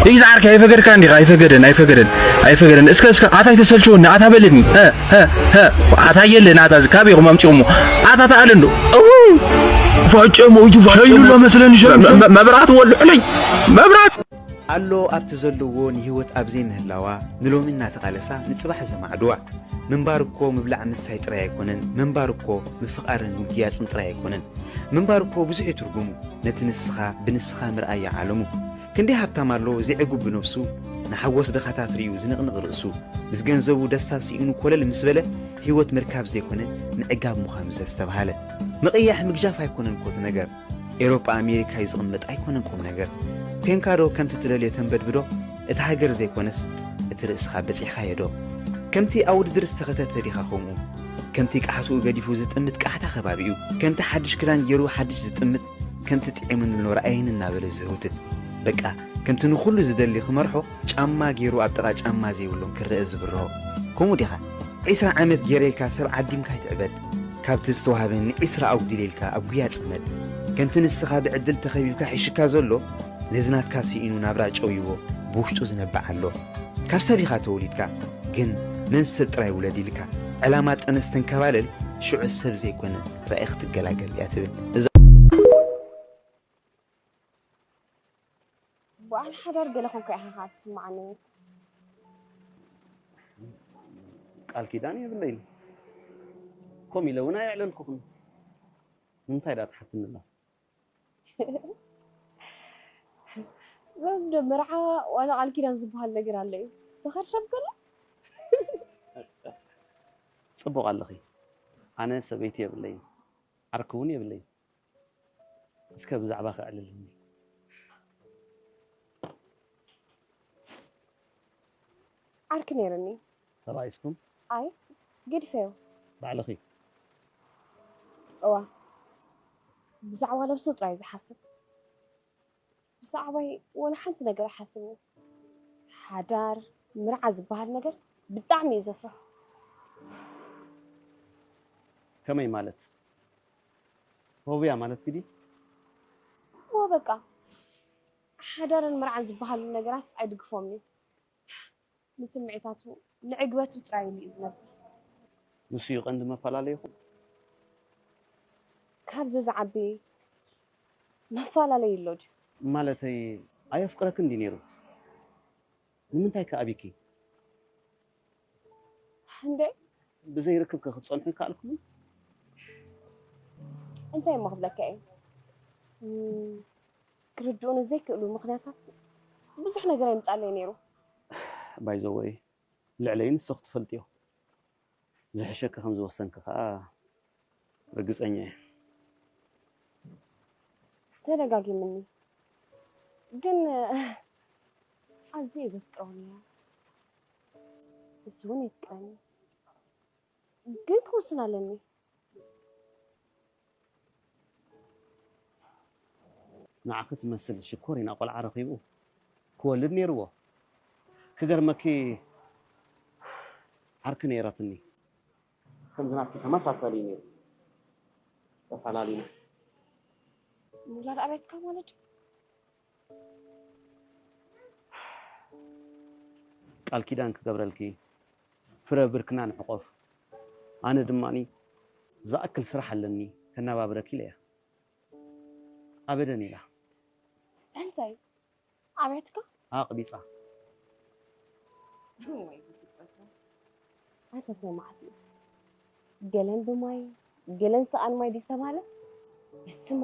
እዚ ዝዓርከይ ኣይፈገድካ እንዲኻ? ኣይፈገደን፣ ኣይፈገደን፣ ኣይፈገደን። እስከ፣ እስከ፣ ኣታ ኣይተሰልችወኒ፣ ኣታ በለኒ። እ፣ እ፣ እ፣ ኣታ የለን፣ ኣታ እዚ ካበይ ኢኹም ኣምጺኹሞ? ኣታ ተኣለ እንዶ። እው! ፋጨ ሞይቱ፣ ፋጨ ሸይኑ ሞይቱ። መስለኒ፣ ሸይኑ፣ መ-፣ መ-፣ መብራት ወልዑለይ፣ መብራት! ኣሎ ኣብቲ ዘለዎ ንህይወት ኣብ ዘይምህላዋ፣ ንሎሚ እናተቓለሳ፣ ንጽባሕ ዘማዕድዋ። ምንባር እኮ ምብላዕ ምስታይ ጥራይ ኣይኮነን፣ ምንባር እኮ ምፍቓርን ምግያጽን ጥራይ ኣይኮነን። ምንባር እኮ ብዙሕ እዩ ትርጉሙ፣ ነቲ ንስኻ ብንስኻ ምርኣይ እዩ ዓለሙ። ክንደይ ሃብታም ኣሎ ዘይዕጉብ ብነብሱ፣ ንሓጎስ ድኻታት ርእዩ ዝንቕንቕ ርእሱ። ምስ ገንዘቡ ደስታ ስኢኑ ኮለል ምስ በለ፣ ህይወት ምርካብ ዘይኮነ ምዕጋብ ምዃኑ ዘስተብሃለ። ምቕያሕ ምግጃፍ ኣይኮነን እኮ እቲ ነገር። ኤውሮጳ ኣሜሪካ እዩ ዝቕመጥ ኣይኮነን ቁም ነገር። ኮንካ ዶ ከምቲ ትደልዮ ተንበድብዶ? እቲ ሃገር ዘይኮነስ እቲ ርእስኻ በጺሕካዮ ዶ? ከምቲ ኣብ ውድድር ዝተኸተተ ዲኻ ከምኡ? ከምቲ ቃሕትኡ ገዲፉ ዝጥምት ቃሕታ ከባቢኡ? ከምቲ ሓድሽ ክዳን ገይሩ ሓድሽ ዝጥምት? ከምቲ ጥዒሙኒ ኣሎ ረኣየኒ እናበለ ዝህውትት? በቃ ከምቲ ንኹሉ ዝደሊ ክመርሖ ጫማ ገይሩ ኣብ ጥቓ ጫማ ዘይብሎም ክረአ ዝብርሆ? ከምኡ ዲኻ? ዒስራ ዓመት ገይረ ኢልካ ሰብ ዓዲምካ ኣይትዕበድ። ካብቲ ዝተዋህበኒ ዒስራ ኣጉዲለ ኢልካ ኣብ ጉያ ጽመድ። ከምቲ ንስኻ ብዕድል ተኸቢብካ ሒሽካ ዘሎ፣ ነዚ ናትካ ስኢኑ ናብራ ጨውይዎ ብውሽጡ ዝነብዕ ኣሎ። ካብ ሰብ ኢኻ ተወሊድካ፣ ግን መን ሰብ ጥራይ ውለድ ኢልካ ዕላማ ጠነስ ተንከባለል፣ ሽዑ ሰብ ዘይኮነ ራኢ ክትገላገል እያ ትብል። እዛ በዓል ሓዳር ገለ ኮንካ ኢኻ ኸዓ ትስምዓኒ። ቃል ኪዳን የብለይን። ከምኡ ኢለ እውን ኣየዕለልኩኽን። ንምንታይ ደኣ ትሓትኒ ኣለኻ? በምዶ መርዓ ዋላ ቃል ኪዳን ዝበሃል ነገር ኣሎ እዩ። ተኸርሸም ከሎ? ጽቡቕ ኣለኺ። ኣነ ሰበይቲ የብለይን። ዓርኪ እውን የብለይን። እስከ ብዛዕባኺ ኣዕልልኒ። ዓርኪ ነይሩኒ። ተባኢስኩም? ኣይ፣ ገዲፈዮ። ባዕልኺ? እዋ። ብዛዕባ ነብሱ ጥራይ እዩ ዝሓስብ። ብዛዕባይ ወላ ሓንቲ ነገር ኣይሓስብን እዩ። ሓዳር፣ ምርዓ ዝበሃል ነገር ብጣዕሚ እዩ ዘፍርሖ። ከመይ ማለት? ፎብያ ማለት ግዲ? እዎ በቃ ሓዳርን መርዓን ዝበሃሉ ነገራት ኣይድግፎምን እዩ። ንስምዒታቱ ንዕግበቱ ጥራይ ኢሉ እዩ ዝነብር። ንሱ እዩ ቀንዲ መፈላለይኹም። ካብዚ ዝዓቢ መፈላለይ ኣሎ ድዩ? ማለተይ ኣየፍቅረክን ድዩ ነይሩ? ንምንታይ ከ ኣቢኪ? እንዴ ብዘይ ርክብ ከ ክትጸንሑ ይከኣልኩም? እንታይ እሞ ክብለካ እየ? እም፣ ክርድኡኒ ዘይክእሉ ምኽንያታት ብዙሕ ነገር የምጻለይ ነይሩ። ባይዘወይ ልዕለይ ንስኽ ትፈልጥዮ። ዝሕሸኪ ከም ዝወሰንኪ ከኣ ርግጸኛ እየ። ተደጋጊምኒ ግን ኣዝየ ዘፍቅሮ ነይረ። ንሱ እውን የፍቅረኒ። ግን ክውስን ኣለኒ። ንዓኺ ትመስል ሽኮሪና ቆልዓ ረኺቡ ክወልድ ነይርዎ። ክገርመኪ ዓርኪ ነይራትኒ። ከምዚ ናትኪ ተመሳሳሊ እዩ ነይሩ። ተፈላሊና። ምውላድ ኣብያትካ ማለት እዩ። ቃል ኪዳን ክገብረልኪ ፍረ ብርክና ንሕቆፍ። ኣነ ድማ ዝኣክል ስራሕ ኣለኒ ከነባብረኪ ኢለያ። ኣበደን ኢላ። እንታይ ኣብያትካ? ኣቕቢጻ። ኣንተ መዓት እዩ። ገለን ብማይ ገለን ሰኣን ማይ ድዩ ዝተባለ? ስማ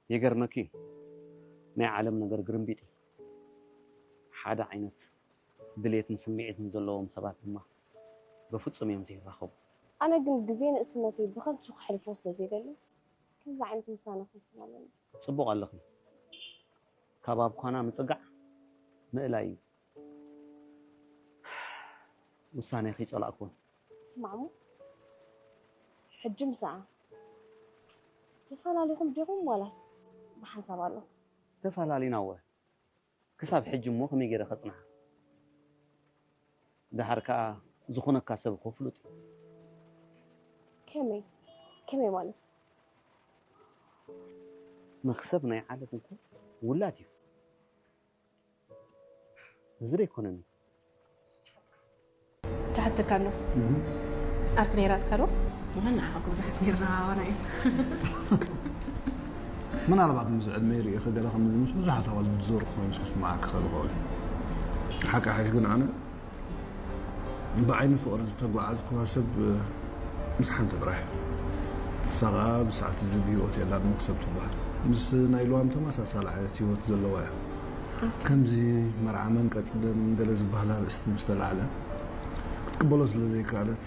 ይገርመኪ ናይ ዓለም ነገር ግርምቢጥ እዩ። ሓደ ዓይነት ድሌትን ስምዒትን ዘለዎም ሰባት ድማ በፍጹም እዮም ዘይራኸቡ። ኣነ ግን ግዜ ንእስነተይ ብኸንቱ ከሕልፎ ስለ ዘይደሊ ከምዚ ዓይነት ውሳነ ክውስን ኣለኒ። ጽቡቕ ኣለኺ። ካብ ኣብ ኳና ምጽጋዕ ምእላይ እዩ። ውሳኔኺ ይጸላእኩን። ስማዕሞ ሕጂ ምስኣ ተፈላለኹም ዲኹም ዋላስ ብሓንሳብ ኣለኹም? ተፈላለና ወ ክሳብ ሕጂ እሞ ከመይ ገይረ ከጽንሓ? ደሓር ከኣ ዝኾነካ ሰብ እኮ ፍሉጥ እዩ። ከመይ ከመይ ማለት? መኽሰብ ናይ ዓለም እኮ ውላድ እዩ። እዚ ዶ ኣይኮነን እዩ? ክሓተካ ኣሎ። ዓርኪ ነይራትካ ዶ? ምዃን ንዓኻ እኮ ብዙሓት ነይርና ኣባና እዩ። ምናልባት ምስ ዕድመይ ርእኺ ገለ ከም ምስ ብዙሓት ኣዋልድ ዝዞርኩ ኮይኑ ክስምዓኪ ክኽእል ይኸውን። ሓቂ ሓቂ ግን ኣነ ብዓይኒ ፍቕሪ ዝተጓዓዝኩዋ ሰብ ምስ ሓንቲ ጥራሕ። ንሳ ኸኣ ብሰዓት እዚ ብህይወት የላን፣ መኽሰብ ትበሃል። ምስ ናይ ልዋም ተመሳሳሊ ዓይነት ህይወት ዘለዋ እያ። ከምዚ መርዓ መንቀጽ ደም ገለ ዝበሃል ኣርእስቲ ምስ ተላዕለ ክትቅበሎ ስለ ዘይከኣለት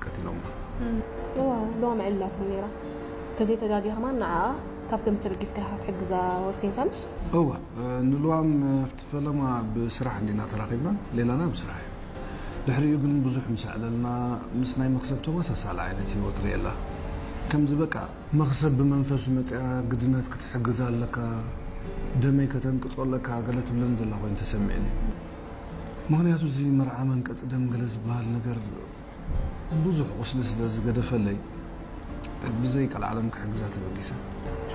ቀቲሎማ። እዋ፣ ልዋም ዕላቶም ነይራ። ተዘይተጋጊኻ ከማን ንዓኣ ካብ ከምዚ ተበጊስካ ኢኻ ክትሕግዛ ወሲንካ ምሽ? እዋ፣ ንልዋም ኣብቲ ፈለማ ብስራሕ እንዲና ተራኺብና፣ ሌላና ብስራሕ እዩ። ድሕሪኡ ግን ብዙሕ ምስ ኣዕለልና፣ ምስ ናይ መኽሰብ ተመሳሳሊ ዓይነት ህይወት ርእየላ። ከምዚ በቃ፣ መኽሰብ ብመንፈስ መጺኣ ግድነት ክትሕግዛ ኣለካ፣ ደመይ ከተንቅጾ ኣለካ ገለ ትብለኒ ዘላ ኮይኑ ተሰሚዕኒ። ምኽንያቱ እዚ መርዓ መንቀጽ ደም ገለ ዝበሃል ነገር ብዙሕ ቁስሊ ስለ ዝገደፈለይ ብዘይቀልዓለም ክሕግዛ ተበጊሰ።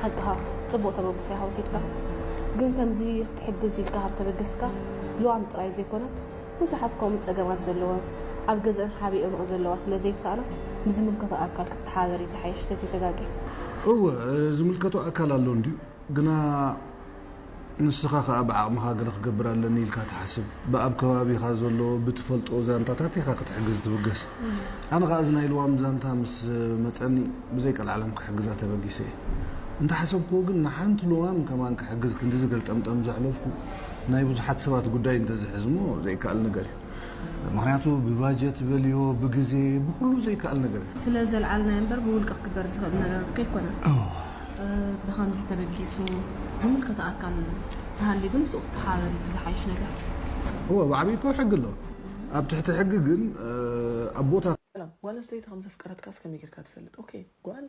ሓቅኻ ጽቡቕ ተበግሶ ኢኻ ወሲድካ። ግን ከምዚ ክትሕግዝ ኢልካ ካብ ተበገስካ ልዋም ጥራይ ዘይኮነት ብዙሓት ከምኡ ጸገማት ዘለወን ኣብ ገዝአን ሓቢኤንኦ ዘለዋ ስለ ዘይሰኣና ብዝምልከቶ ኣካል ክትተሓባበሪ ዝሓይሽ ተዘይተጋግየ። እወ ዝምልከቶ ኣካል ኣሎ እንድዩ። ግና ንስኻ ኸኣ ብዓቕምኻ ገለ ክገብር ኣለኒ ኢልካ ትሓስብ። ብኣብ ከባቢኻ ዘሎ ብትፈልጦ ዛንታታት ኢኻ ክትሕግዝ ትብገስ። ኣነ ኸኣ እዚ ናይ ልዋም ዛንታ ምስ መጸኒ ብዘይቀልዓለም ክሕግዛ ተበጊሰ እየ። እንተሓሰብክዎ ግን ንሓንቲ ልዋም ከማን ክሕግዝ ክንድዚ ገልጠምጠም ዘሕለፍኩ ናይ ብዙሓት ሰባት ጉዳይ እንተዝሕዝሞ ዘይከኣል ነገር እዩ። ምኽንያቱ ብባጀት በልዮ ብግዜ ብኹሉ ዘይከኣል ነገር እዩ። ስለ ዘልዓልናዮ እምበር ብውልቂ ክግበር ዝኽእል ነገር እኮ ኣይኮነን። ብኸምዚ ተበጊሱ ዝምልከቶ ኣካል እንተሃልዩ ግን ምስኡ ክትተሓባበሪ እቲ ዝሓይሽ ነገር። እወ ብዓብዪ እኮ ሕጊ ኣሎ። ኣብ ትሕቲ ሕጊ ግን ኣብ ቦታ ሰላም፣ ጓል ኣንስተይቲ ከም ዘፍቀረትካስ ከመይ ጌርካ ትፈልጥ? ኦኬ፣ ጓል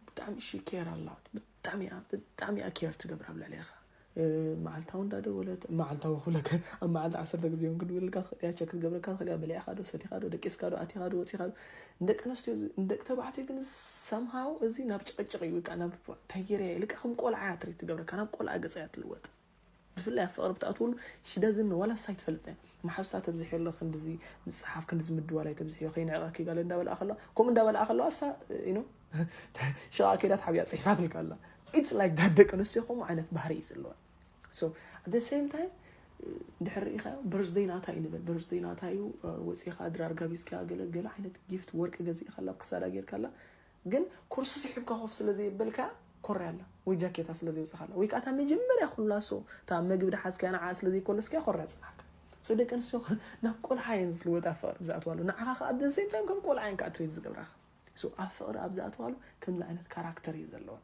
ብጣዕሚ she care a lot፣ ብጣዕሚ እያ ብጣዕሚ እያ care ትገብር ኣብ ልዕሌኻ። መዓልታዊ እንዳደወለት፣ መዓልታዊ ክብለካ፣ ኣብ መዓልቲ ዓሰርተ ግዜ እውን ክድውልልካ ትኽእል እያ። ቸክ ክትገብረካ ትኽእል እያ። በሊዕካ ዶ፣ ሰቲኻ ዶ፣ ደቂስካ ዶ፣ ኣቲኻ ዶ፣ ወፂኻ ዶ። ንደቂ ኣንስትዮ፣ ንደቂ ተባዕትዮ ግን ሳምሃው እዚ ናብ ጭቕጭቕ እዩ። በቃ ናብ ታይጌርያ ኢልካ ከም ቆልዓ እያ ትሪት ትገብረካ፣ ናብ ቆልዓ ገፃ እያ ትልወጥ። ብፍላይ ኣብ ፍቕሪ ብትኣትወሉ ሽደዝን ዋላ ሳይ ትፈልጥ እያ። መሓዙታ ተብዝሕ ኣሎ ክንድዚ ምፅሓፍ ክንድዚ ምድዋላይ ተብዝሕዮ ከይንዕቐኪ ጋለ እንዳበልኣ ከለዋ፣ ከምኡ እንዳበልኣ ከለዋ እሳ ኢኖ ሽቓ ከይዳ ትሓብያ ፅሒፋትልካ ኣላ። ኢትስ ላይክ ዳት። ደቂ ኣንስትዮ ከምኡ ዓይነት ባህሪ እዩ ዘለወን። So at the same time ድሕር ርኢኻ በርዝደይ ናታ እዩ ንበል። በርዝደይ ናታ እዩ። ወፂኻ ድራር ጋቢዝካ ገለ ገለ ዓይነት ጊፍት ወርቂ ገዚእካላ ኣብ ክሳዳ ጌርካላ። ግን ኮርሱ ስሒብካ ኮፍ ስለ ዘይበልካ ኮርያ ኣላ ወይ ጃኬታ ስለ ዘይውፅኻላ ወይ ከዓ እታ መጀመርያ ኩላሶ እታ መግቢ ድሓዝካያ ንዓ ስለ ዘይኮለስካያ ኮርያ ፅናሕካ። So ደቂ ኣንስትዮ ናብ ቆልዓ እየን ዝልወጣ ፍቕሪ ብዝኣትዋሉ ንዓኻ ከዓ at the same time ከም ቆልዓ እየን ከዓ ትሪት ዝገብራኻ። So ኣብ ፍቕሪ ኣብ ዝኣትዋሉ ከምዚ ዓይነት ካራክተር እዩ ዘለወን።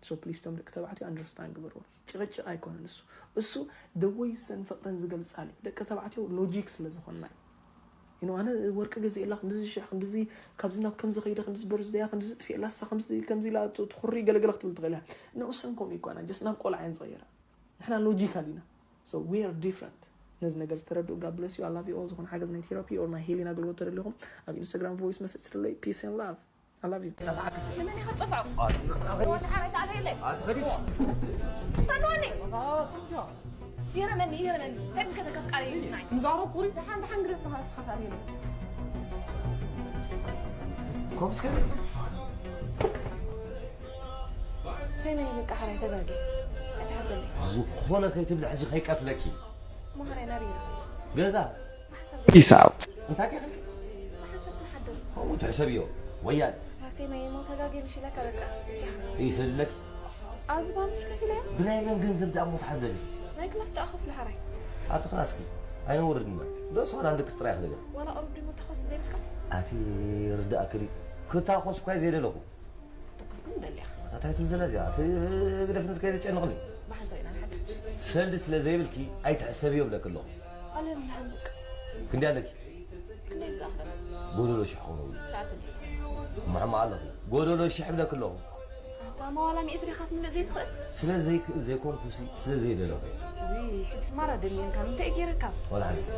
So please ቶም ደቂ ተባዕትዮ ኣንደርስታንድ ግበርዎ። ጭቕጭቕ ኣይኮነን እሱ። እሱ the way ሰን ፍቕረን ዝገልጻሉ እዩ። ደቂ ተባዕትዮ ሎጂክ ስለ ዝኾንና እዩ። You know ኣነ ወርቂ ገዚእላ ክንድዚ ሽሕ ክንድዚ ካብዚ ናብ ከምዚ ከይደ ክንድዚ በርዝደያ ክንድዚ ጥፊእላ እሳ ከምዚ ከምዚ ኢላ ት- ትኹሪ ገለገለ ክትብል ትኽእል እያ። ንኡሰን ከምኡ ይኮና just ናብ ቆልዓ እየን ዝቐየራ። ንሕና ሎጂካል ኢና። So we are different። ነዚ ነገር ዝተረድኡ God bless you, I love you all። ዝኾነ ሓገዝ ናይ ቴራፒ or ናይ ሂሊንግ ኣገልግሎት ተደሊኹም ኣብ ኢንስታግራም ቮይስ መሰጅ ስደዱለይ። Peace and love። I love you። ንመን ኢኻ ትጸፍዖ? ወዲ ሓራይ ተኣልየለይ። ኣትኸዲስ። ፈንወኒ። ይረመኒ፣ ይረመኒ። እንታይ ብከ ተከፍቃሪ እዩ ዝናይ? ንዛሮ ኩሪ። ደሓን፣ ደሓን ግደፍ፣ ንስኻ ተኣልየለይ። ኮብስከ። ሰመይ በቃ ሓራይ ተጋጊ። ኣይትሓዘለይ። ዝኾነ ከይትብሊ ሕጂ ከይቀትለኪ። ማህራይ ናበይ ኢሉ? ገዛ። ማሕሰብ ፒስ ኣውት። እንታይ ከ? ማሕሰብ ክንሓድር። ከምኡ ትሕሰብዮ። ወያል። ታሴ ናይ ሞ ተጋጊ ምሽ ኢለካ በቃ። ብቻ። ይሰድለኪ። ኣብዚ ባንክ ከፊለ። ብናይ መን ገንዘብ ደኣ ሞ ትሓድሪ? ናይ ክላስ ደኣ ከፍሉ ሓራይ። ኣቲ ክላስኪ። ኣይነውርድና። ደስ ዋላ እንድቅስ ጥራይ ክደለ። ዋላ ቅሩብ ድሞ ተኸስ ዘይብልካ? ኣቲ ርዳእክኒ። ክታኮስ እኳ ዘይደለኹ። ትኩስ ግን ደልያ። ኣታ እንታይ ትብል ዘላ እዚኣ? እቲ ግደፍኒ እስከ የጨንቕኒ። ብሓንሳብ ኢና ንሓድር። ሰልዲ ስለ ዘይብልኪ ኣይትሕሰብዮ እብለኪ ኣለኹ። ኣለም ንሓንቅ። ክንደይ ኣለኪ? ክንደይ ዝኣኽል? ጎደሎ ሽሕ ክኸውን። ትሽዓተ ሚእቲ። እሞ ሕማቕ ኣለኺ። ጎደሎ ሽሕ እብለኪ ኣለኹ። ኣታ ማዋላ ሚእቲ ዲኻ ትምልእ ዘይትኽእል? ስለ ዘይክእል ዘይኮንኩሲ፣ ስለ ዘይደለኹ እየ። ውይ፣ ሕጅስ ማራ ደልየንካ፣ እንታይ ገይረካ? ዋላ ሓንቲ።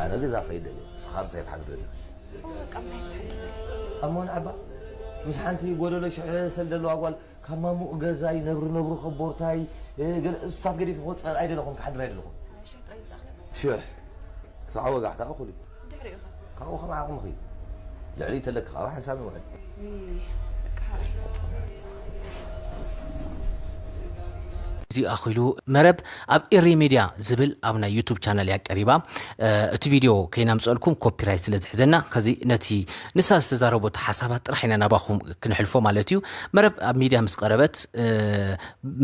ኣነ ገዛ ከይደ እየ። ንስኻ ምሳይ ትሓድር። እሞ በቃ ምሳይ ትሓድር። ኣሞ ንዓባ ምስ ሓንቲ ጎደሎ ሽሕ ሰል ዘለዋ ጓል ካብ ማሙቕ ገዛ ይነብሩ ነብሩ ከቦርታይ፣ እ፣ ገለ እሱታት ገዲፉ ክወፅእ ኣይደለኹን፣ ክሓድር ኣይደለኹን። ሽሕ ጥራይ ዝኣኽለና። ሽሕ። ክሳዕ ወጋሕታ እኹል እዩ። ድሕሪኡ ኸ? ካብኡ ከም ዓቕምኺ። ልዕሊ ተለኪ ካብ ሓንሳብ ይውዕል። ውይ፣ በቃ ሓራይ። እዚ ኣኺሉ መረብ ኣብ ኤሪ ሜድያ ዝብል ኣብ ናይ ዩቱብ ቻናል እያ ቀሪባ። እ፣ እቲ ቪድዮ ከይናምፀልኩም ኮፒራይት ስለ ዝሕዘና፣ ከዚ ነቲ ንሳ ዝተዛረቦ ሓሳባት ጥራሕ ኢና ናባኹም ክንሕልፎ ማለት እዩ። መረብ ኣብ ሚድያ ምስ ቀረበት፣ እ፣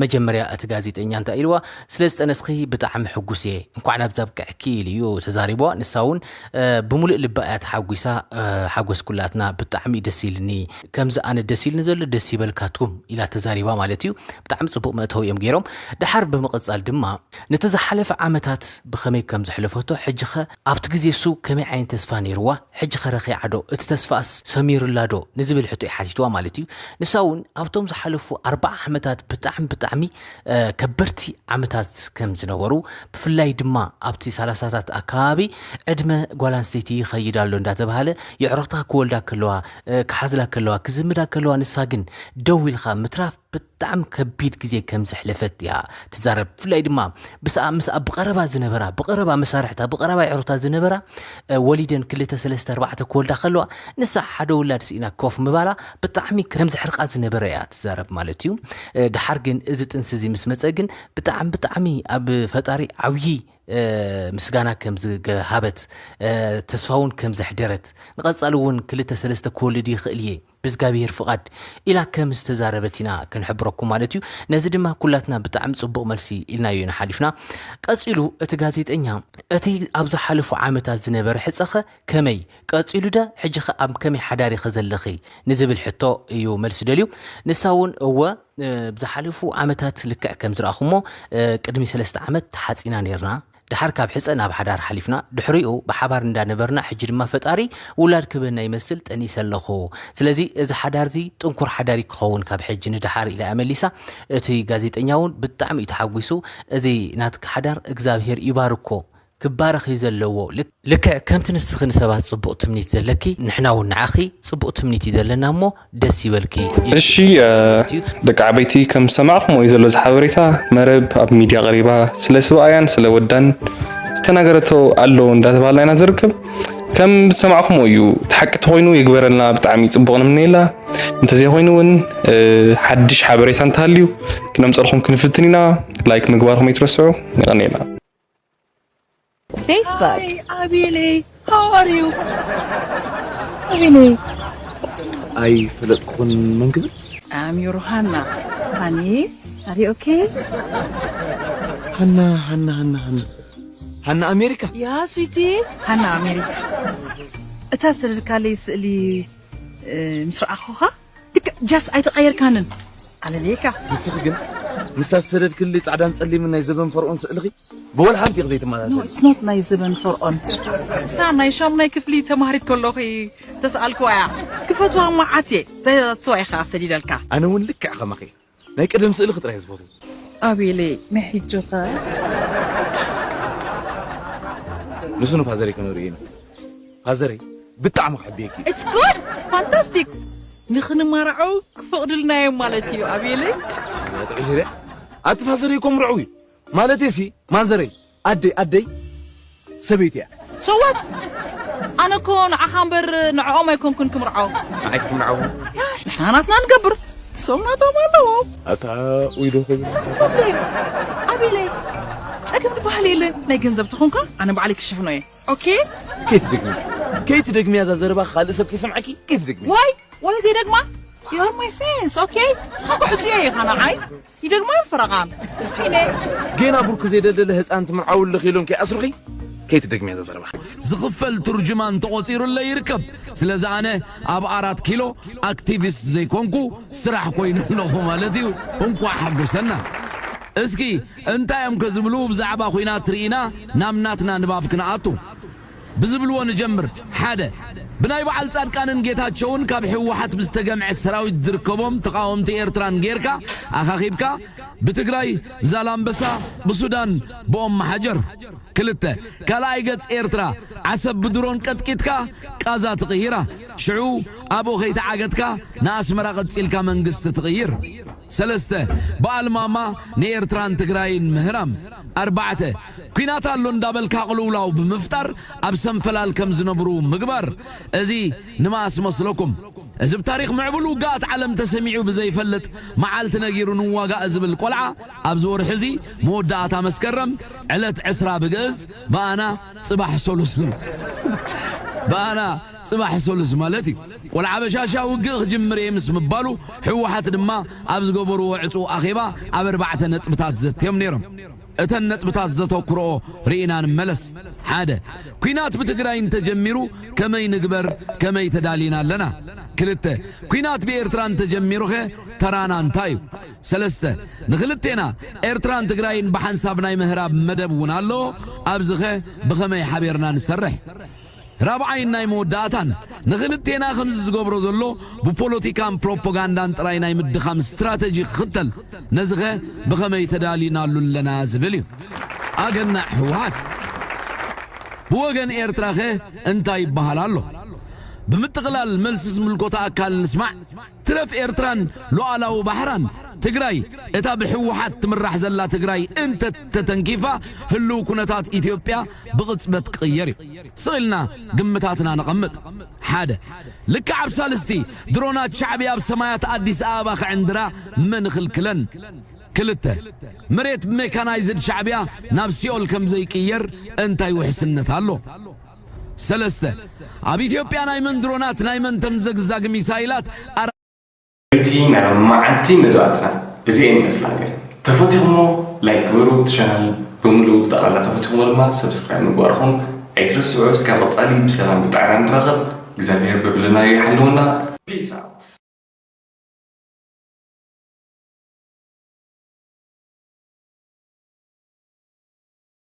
መጀመርያ እቲ ጋዜጠኛ እንታይ ኢልዋ? "ስለ ዝጠነስኺ ብጣዕሚ ሕጉስ እየ፣ እንኳዕ ናብዛ ኣብቅዕኪ" ኢሉ እዩ ተዛሪብዋ። ንሳ እውን፣ እ፣ ብምሉእ ልባ እያ ተሓጒሳ። እ፣ ሓጎስ ኩላትና ብጣዕሚ እዩ ደስ ኢልኒ፣ ከምዚ ኣነ ደስ ኢልኒ ዘሎ ደስ ይበልካትኩም ኢላ ተዛሪባ ማለት እዩ። ብጣዕሚ ጽቡቕ መእተዊ እዮም ገይሮም። ደሓር ብምቕጻል ድማ ነቲ ዝሓለፈ ዓመታት ብኸመይ ከም ዘሕለፈቶ፣ ሕጂኸ ኣብቲ ግዜ እሱ ከመይ ዓይነት ተስፋ ነይርዋ፣ ሕጂ ከረኺዓ ዶ? እቲ ተስፋስ ሰሚሩላ ዶ? ንዝብል ሕቶ እዩ ሓቲትዋ ማለት እዩ። ንሳ እውን ኣብቶም ዝሓለፉ ኣርባዓ ዓመታት ብጣዕሚ፣ ብጣዕሚ፣ እ፣ ከበድቲ ዓመታት ከም ዝነበሩ፣ ብፍላይ ድማ ኣብቲ ሰላሳታት ኣከባቢ ዕድመ ጓል ኣንስተይቲ ይኸይድ ኣሎ እንዳተባሃለ፣ የዕሩኽታ ክወልዳ ከለዋ፣ እ፣ ክሓዝላ ከለዋ፣ ክዝምዳ ከለዋ፣ ንሳ ግን ደው ኢልካ ምትራፍ ብጣዕሚ ከቢድ ግዜ ከም ዘሕለፈት እያ ትዛረብ። ብፍላይ ድማ ብስኣ ምስኣ ብቐረባ ዝነበራ፣ ብቐረባ መሳርሕታ፣ ብቐረባ የዕሩኽታ ዝነበራ፣ እ፣ ወሊደን ክልተ፣ ሰለስተ፣ ኣርባዕተ ክወልዳ ከለዋ፣ ንሳ ሓደ ውላድ ስኢና ኮፍ ምባላ ብጣዕሚ ከም ዘሕርቃ ዝነበረ እያ ትዛረብ ማለት እዩ። እ፣ ደሓር ግን እዚ ጥንሲ እዚ ምስ መጸ ግን ብጣዕሚ፣ ብጣዕሚ ኣብ ፈጣሪ ዓብዪ፣ እ፣ ምስጋና ከም ዝገሃበት፣ እ፣ ተስፋ እውን ከም ዘሕደረት፣ ንቐጻሊ እውን ክልተ፣ ሰለስተ ክወልድ ይኽእል እየ ብእግዚኣብሔር ፍቓድ ኢላ ከም ዝተዛረበት ኢና ክንሕብረኩም ማለት እዩ። ነዚ ድማ ኩላትና ብጣዕሚ ጽቡቕ መልሲ ኢልናዮ ኢና ሓሊፍና። ቀጺሉ እቲ ጋዜጠኛ፣ "እቲ ኣብ ዝሓለፉ ዓመታት ዝነበረ ሕጸኸ ከመይ? ቀጺሉ ደ ሕጂኸ ኣብ ከመይ ሓዳር ኢኺ ዘለኺ?" ንዝብል ሕቶ እዩ መልሲ ደልዩ። ንሳ እውን፣ "እወ፣ እ፣ ብዝሓለፉ ዓመታት ልክዕ ከም ዝረኣኹሞ፣ እ፣ ቅድሚ ሰለስተ ዓመት ተሓጺና ነይርና። ድሓር ካብ ሕጸ ናብ ሓዳር ሓሊፍና፣ ድሕሪኡ ብሓባር እንዳነበርና፣ ሕጂ ድማ ፈጣሪ ውላድ ክበና ይመስል ጠኒሰ ኣለኹ። ስለዚ እዚ ሓዳር እዚ ጥንኩር ሓዳር እዩ ክኸውን ካብ ሕጂ ንድሓር ኢላ እያ መሊሳ። እቲ ጋዜጠኛ እውን ብጣዕሚ እዩ ተሓጒሱ። እዚ ናትኪ ሓዳር እግዚኣብሄር ይባርኮ። ክባረኽ እዩ ዘለዎ። ልክ-፣ ልክዕ ከምቲ ንስኺ ንሰባት ጽቡቕ ትምኒት ዘለኪ፣ ንሕና እውን ንዓኺ ጽቡቕ ትምኒት እዩ ዘለና እሞ ደስ ይበልኪ። እሺ፣ እ፣ ደቂ ዓበይቲ፣ ከም ዝሰማዕኹምዎ እዩ ዘሎ እዚ ሓበሬታ። መረብ ኣብ ሚድያ ቀሪባ ስለ ስብኣያን ስለ ወዳን ዝተናገረቶ ኣሎ እንዳተባህልና ኢና ዝርከብ። ከም ዝሰማዕኹምዎ እዩ፣ እቲ ሓቂ ተኾይኑ ይግበረልና፣ ብጣዕሚ ጽቡቕ ንምነየላ። እንተዘይኮይኑ እውን፣ እ፣ ሓድሽ ሓበሬታ እንተሃልዩ ክነምፀልኹም ክንፍትን ኢና። ላይክ ምግባርኩም ኣይትረስዑ። የቐንየልና። Facebook. Hi, Abile. How are you? Abile. ኣይፈለጥኩን። መን ክብል? I'm your Hannah. Honey, are you okay? ሃና ሃና ሃና ሃና ሃና ኣሜሪካ። Yeah, sweetie. ሃና ኣሜሪካ። እታ ሰደድካለይ ስእሊ እ፣ ምስ ረኣኹኻ ልክዕ ጃስ ኣይተቐየርካንን። ኣለለየካ። ንስኺ ግን ምስታ ዝሰደድክሊ ጻዕዳን ጸሊምን ናይ ዘበን ፈርኦን ስእልኺ ብወላ ሓንቲ ኢኺ ዘይትመሳሰሊ። It's not ናይ ዘበን ፈርኦን። እሳ ናይ ሻሙናይ ክፍሊ ተማሃሪት ከለኹ ተስኣልክዋ እያ። ክፈትዋ መዓት እየ። ዘስዋ ኢኻ ሰዲደልካ። ኣነ እውን ልክዕ ከማኺ ናይ ቀደም ስእልኺ ጥራይ ዝፈትዎ። ኣቤለይ ናይ ሕጂ ኸ? ንሱ ንፋዘረይ ከነርእዩ ኢና። ፋዘረይ ብጣዕሚ ክሕብየኪ እዩ። It's good! Fantastic! ንኽንማርዓው ክፈቕድልና እዮም ማለት እዩ ኣቤለይ። ጥዒ ዙርያ ኣቲ ፋዘረይ እኮ ምርዕው እዩ። ማለተይ ሲ ማዘረይ ኣደይ ኣደይ ሰበይቲ እያ። So what? ኣነ እኮ ንዓኻ እምበር ንዕኦም ኣይኮንኩን ክምርዓው። ንዓይ ክትምርዓው? ንሕና ናትና ንገብር። እሶም ናቶም ኣለዎም። ኣታ ውይዶ ከይብል ኣቤለይ ጸገም ዝበሃል የለን። ናይ ገንዘብ ተኾንካ ኣነ ባዕለይ ክሽፍኖ እየ። ኦኬ? ከይትደግሚ ከይትደግሚ እዛ ዘረባ ካልእ ሰብ ከይሰምዓኪ ከይትደግሚ። ዋይ ዋይ ዘይደግማ? You are my friends, okay? ንስኻ ጉሕጭየ ኢኻ ንዓይ። ይደግማ ፈረቓን። ኢነ ጌና ብርኩ ዘይደለለ ህፃን ትምርዓውልኽ ኢሎም ከይኣስሩኺ ከይትደግሚ እዛ ዘረባ። ዝኽፈል ትርጅማን ተቖጺሩለይ ይርከብ። ስለዚ ኣነ ኣብ ኣራት ኪሎ ኣክቲቪስት ዘይኮንኩ ስራሕ ኮይነ ኣለኹ ማለት እዩ። እንቋዕ ሓጎሰና። እስኪ እንታይ እዮም ከዝብሉ ብዛዕባ ኹናት ርኢና ናብ ናትና ንባብ ክንኣቱ። ብዝብልዎ ንጀምር። ሓደ፣ ብናይ በዓል ጻድቃንን ጌታቸውን ካብ ህወሓት ብዝተገምዐ ሰራዊት ዝርከቦም ተቓወምቲ ኤርትራን ጌርካ ኣኻኺብካ ብትግራይ ብዛላምበሳ ብሱዳን ብኦም መሓጀር። ክልተ፣ ካልኣይ ገጽ ኤርትራ ዓሰብ ብድሮን ቀጥቂጥካ ቃዛ ትቕይራ። ሽዑ ኣብኡ ከይተዓገትካ ንኣስመራ ቀጺልካ መንግስቲ ትቕይር። ሰለስተ፣ ብኣልማማ ንኤርትራን ትግራይን ምህራም። ኣርባዕተ፣ ኲናት ኣሎ እንዳበልካ ቅልውላው ብምፍጣር ኣብ ሰንፈላል ከም ዝነብሩ ምግባር። እዚ ንመኣስ መስለኩም? እዚ ብታሪኽ ምዕቡል ውግኣት ዓለም ተሰሚዑ ብዘይፈልጥ መዓልቲ ነጊሩ ንዋጋእ ዝብል ቆልዓ ኣብዚ ወርሒ እዚ መወዳእታ መስከረም ዕለት ዕስራ ብግእዝ ብኣና ጽባሕ ሰሉስ ብኣና ጽባሕ ሰሉስ ማለት እዩ። ቆልዓ በሻሻ ውግእ ክጅምር እየ ምስ ምባሉ ህወሓት ድማ ኣብ ዝገበርዎ ዕጹው ኣኼባ ኣብ ኣርባዕተ ነጥብታት ዘትዮም ነይሮም። እተን ነጥብታት ዘተኩርኦ ርኢና ንመለስ። ሓደ፣ ኲናት ብትግራይ እንተጀሚሩ ከመይ ንግበር፣ ከመይ ተዳሊና ኣለና? ክልተ፣ ኲናት ብኤርትራ እንተጀሚሩኸ ተራና እንታይ እዩ? ሰለስተ፣ ንኽልቴና ኤርትራን ትግራይን ብሓንሳብ ናይ ምህራብ መደብ እውን ኣለዎ። ኣብዚኸ ብኸመይ ሓቢርና ንሰርሕ? ራብዓይን ናይ መወዳእታን፣ ንኽልቴና ከምዚ ዝገብሮ ዘሎ ብፖለቲካን ፕሮፓጋንዳን ጥራይ ናይ ምድኻም ስትራተጂ ክኽተል፣ ነዚኸ ብኸመይ ተዳሊናሉ ኣለና ዝብል እዩ። ኣገናዕ ህወሓት። ብወገን ኤርትራኸ እንታይ ይበሃል ኣሎ? ብምጥቕላል መልሲ ዝምልከቶ ኣካል ንስማዕ። ትረፍ ኤርትራን ሉዓላዊ ባሕራን፣ ትግራይ፣ እታ ብህወሓት ትምራሕ ዘላ ትግራይ እንተተተንኪፋ ህልው ኩነታት ኢትዮጵያ ብቕጽበት ክቕየር እዩ። ስቕ ኢልና ግምታትና ነቐምጥ። ሓደ፣ ልክዕ ኣብ ሳልስቲ ድሮናት ሻዕብያ ኣብ ሰማያት ኣዲስ ኣበባ ክዕንድራ መን ይኽልክለን? ክልተ፣ መሬት ብሜካናይዝድ ሻዕብያ ናብ ሲኦል ከም ዘይቅየር እንታይ ውሕስነት ኣሎ? ሰለስተ፣ ኣብ ኢትዮጵያ ናይ መን ድሮናት ናይ መን ተምዘግዛግ ሚሳይላት ኣራ እቲ ናይ መዓልቲ መደባትና እዚኤን ይመስላ ነይረን። ተፈቲኹሞ ላይክ ግበሩ፣ እቲ ቻናል ብምሉኡ ብጠቕላላ ተፈቲኹሞ ድማ ሰብስክራይብ ምግባርኹም ኣይትረስዑ። እስካብ ቀጻሊ ብሰላም ብጥዕና ንራኸብ። እግዚኣብሔር በብለናዮ ይሓልወና። ፒስ ኣውት።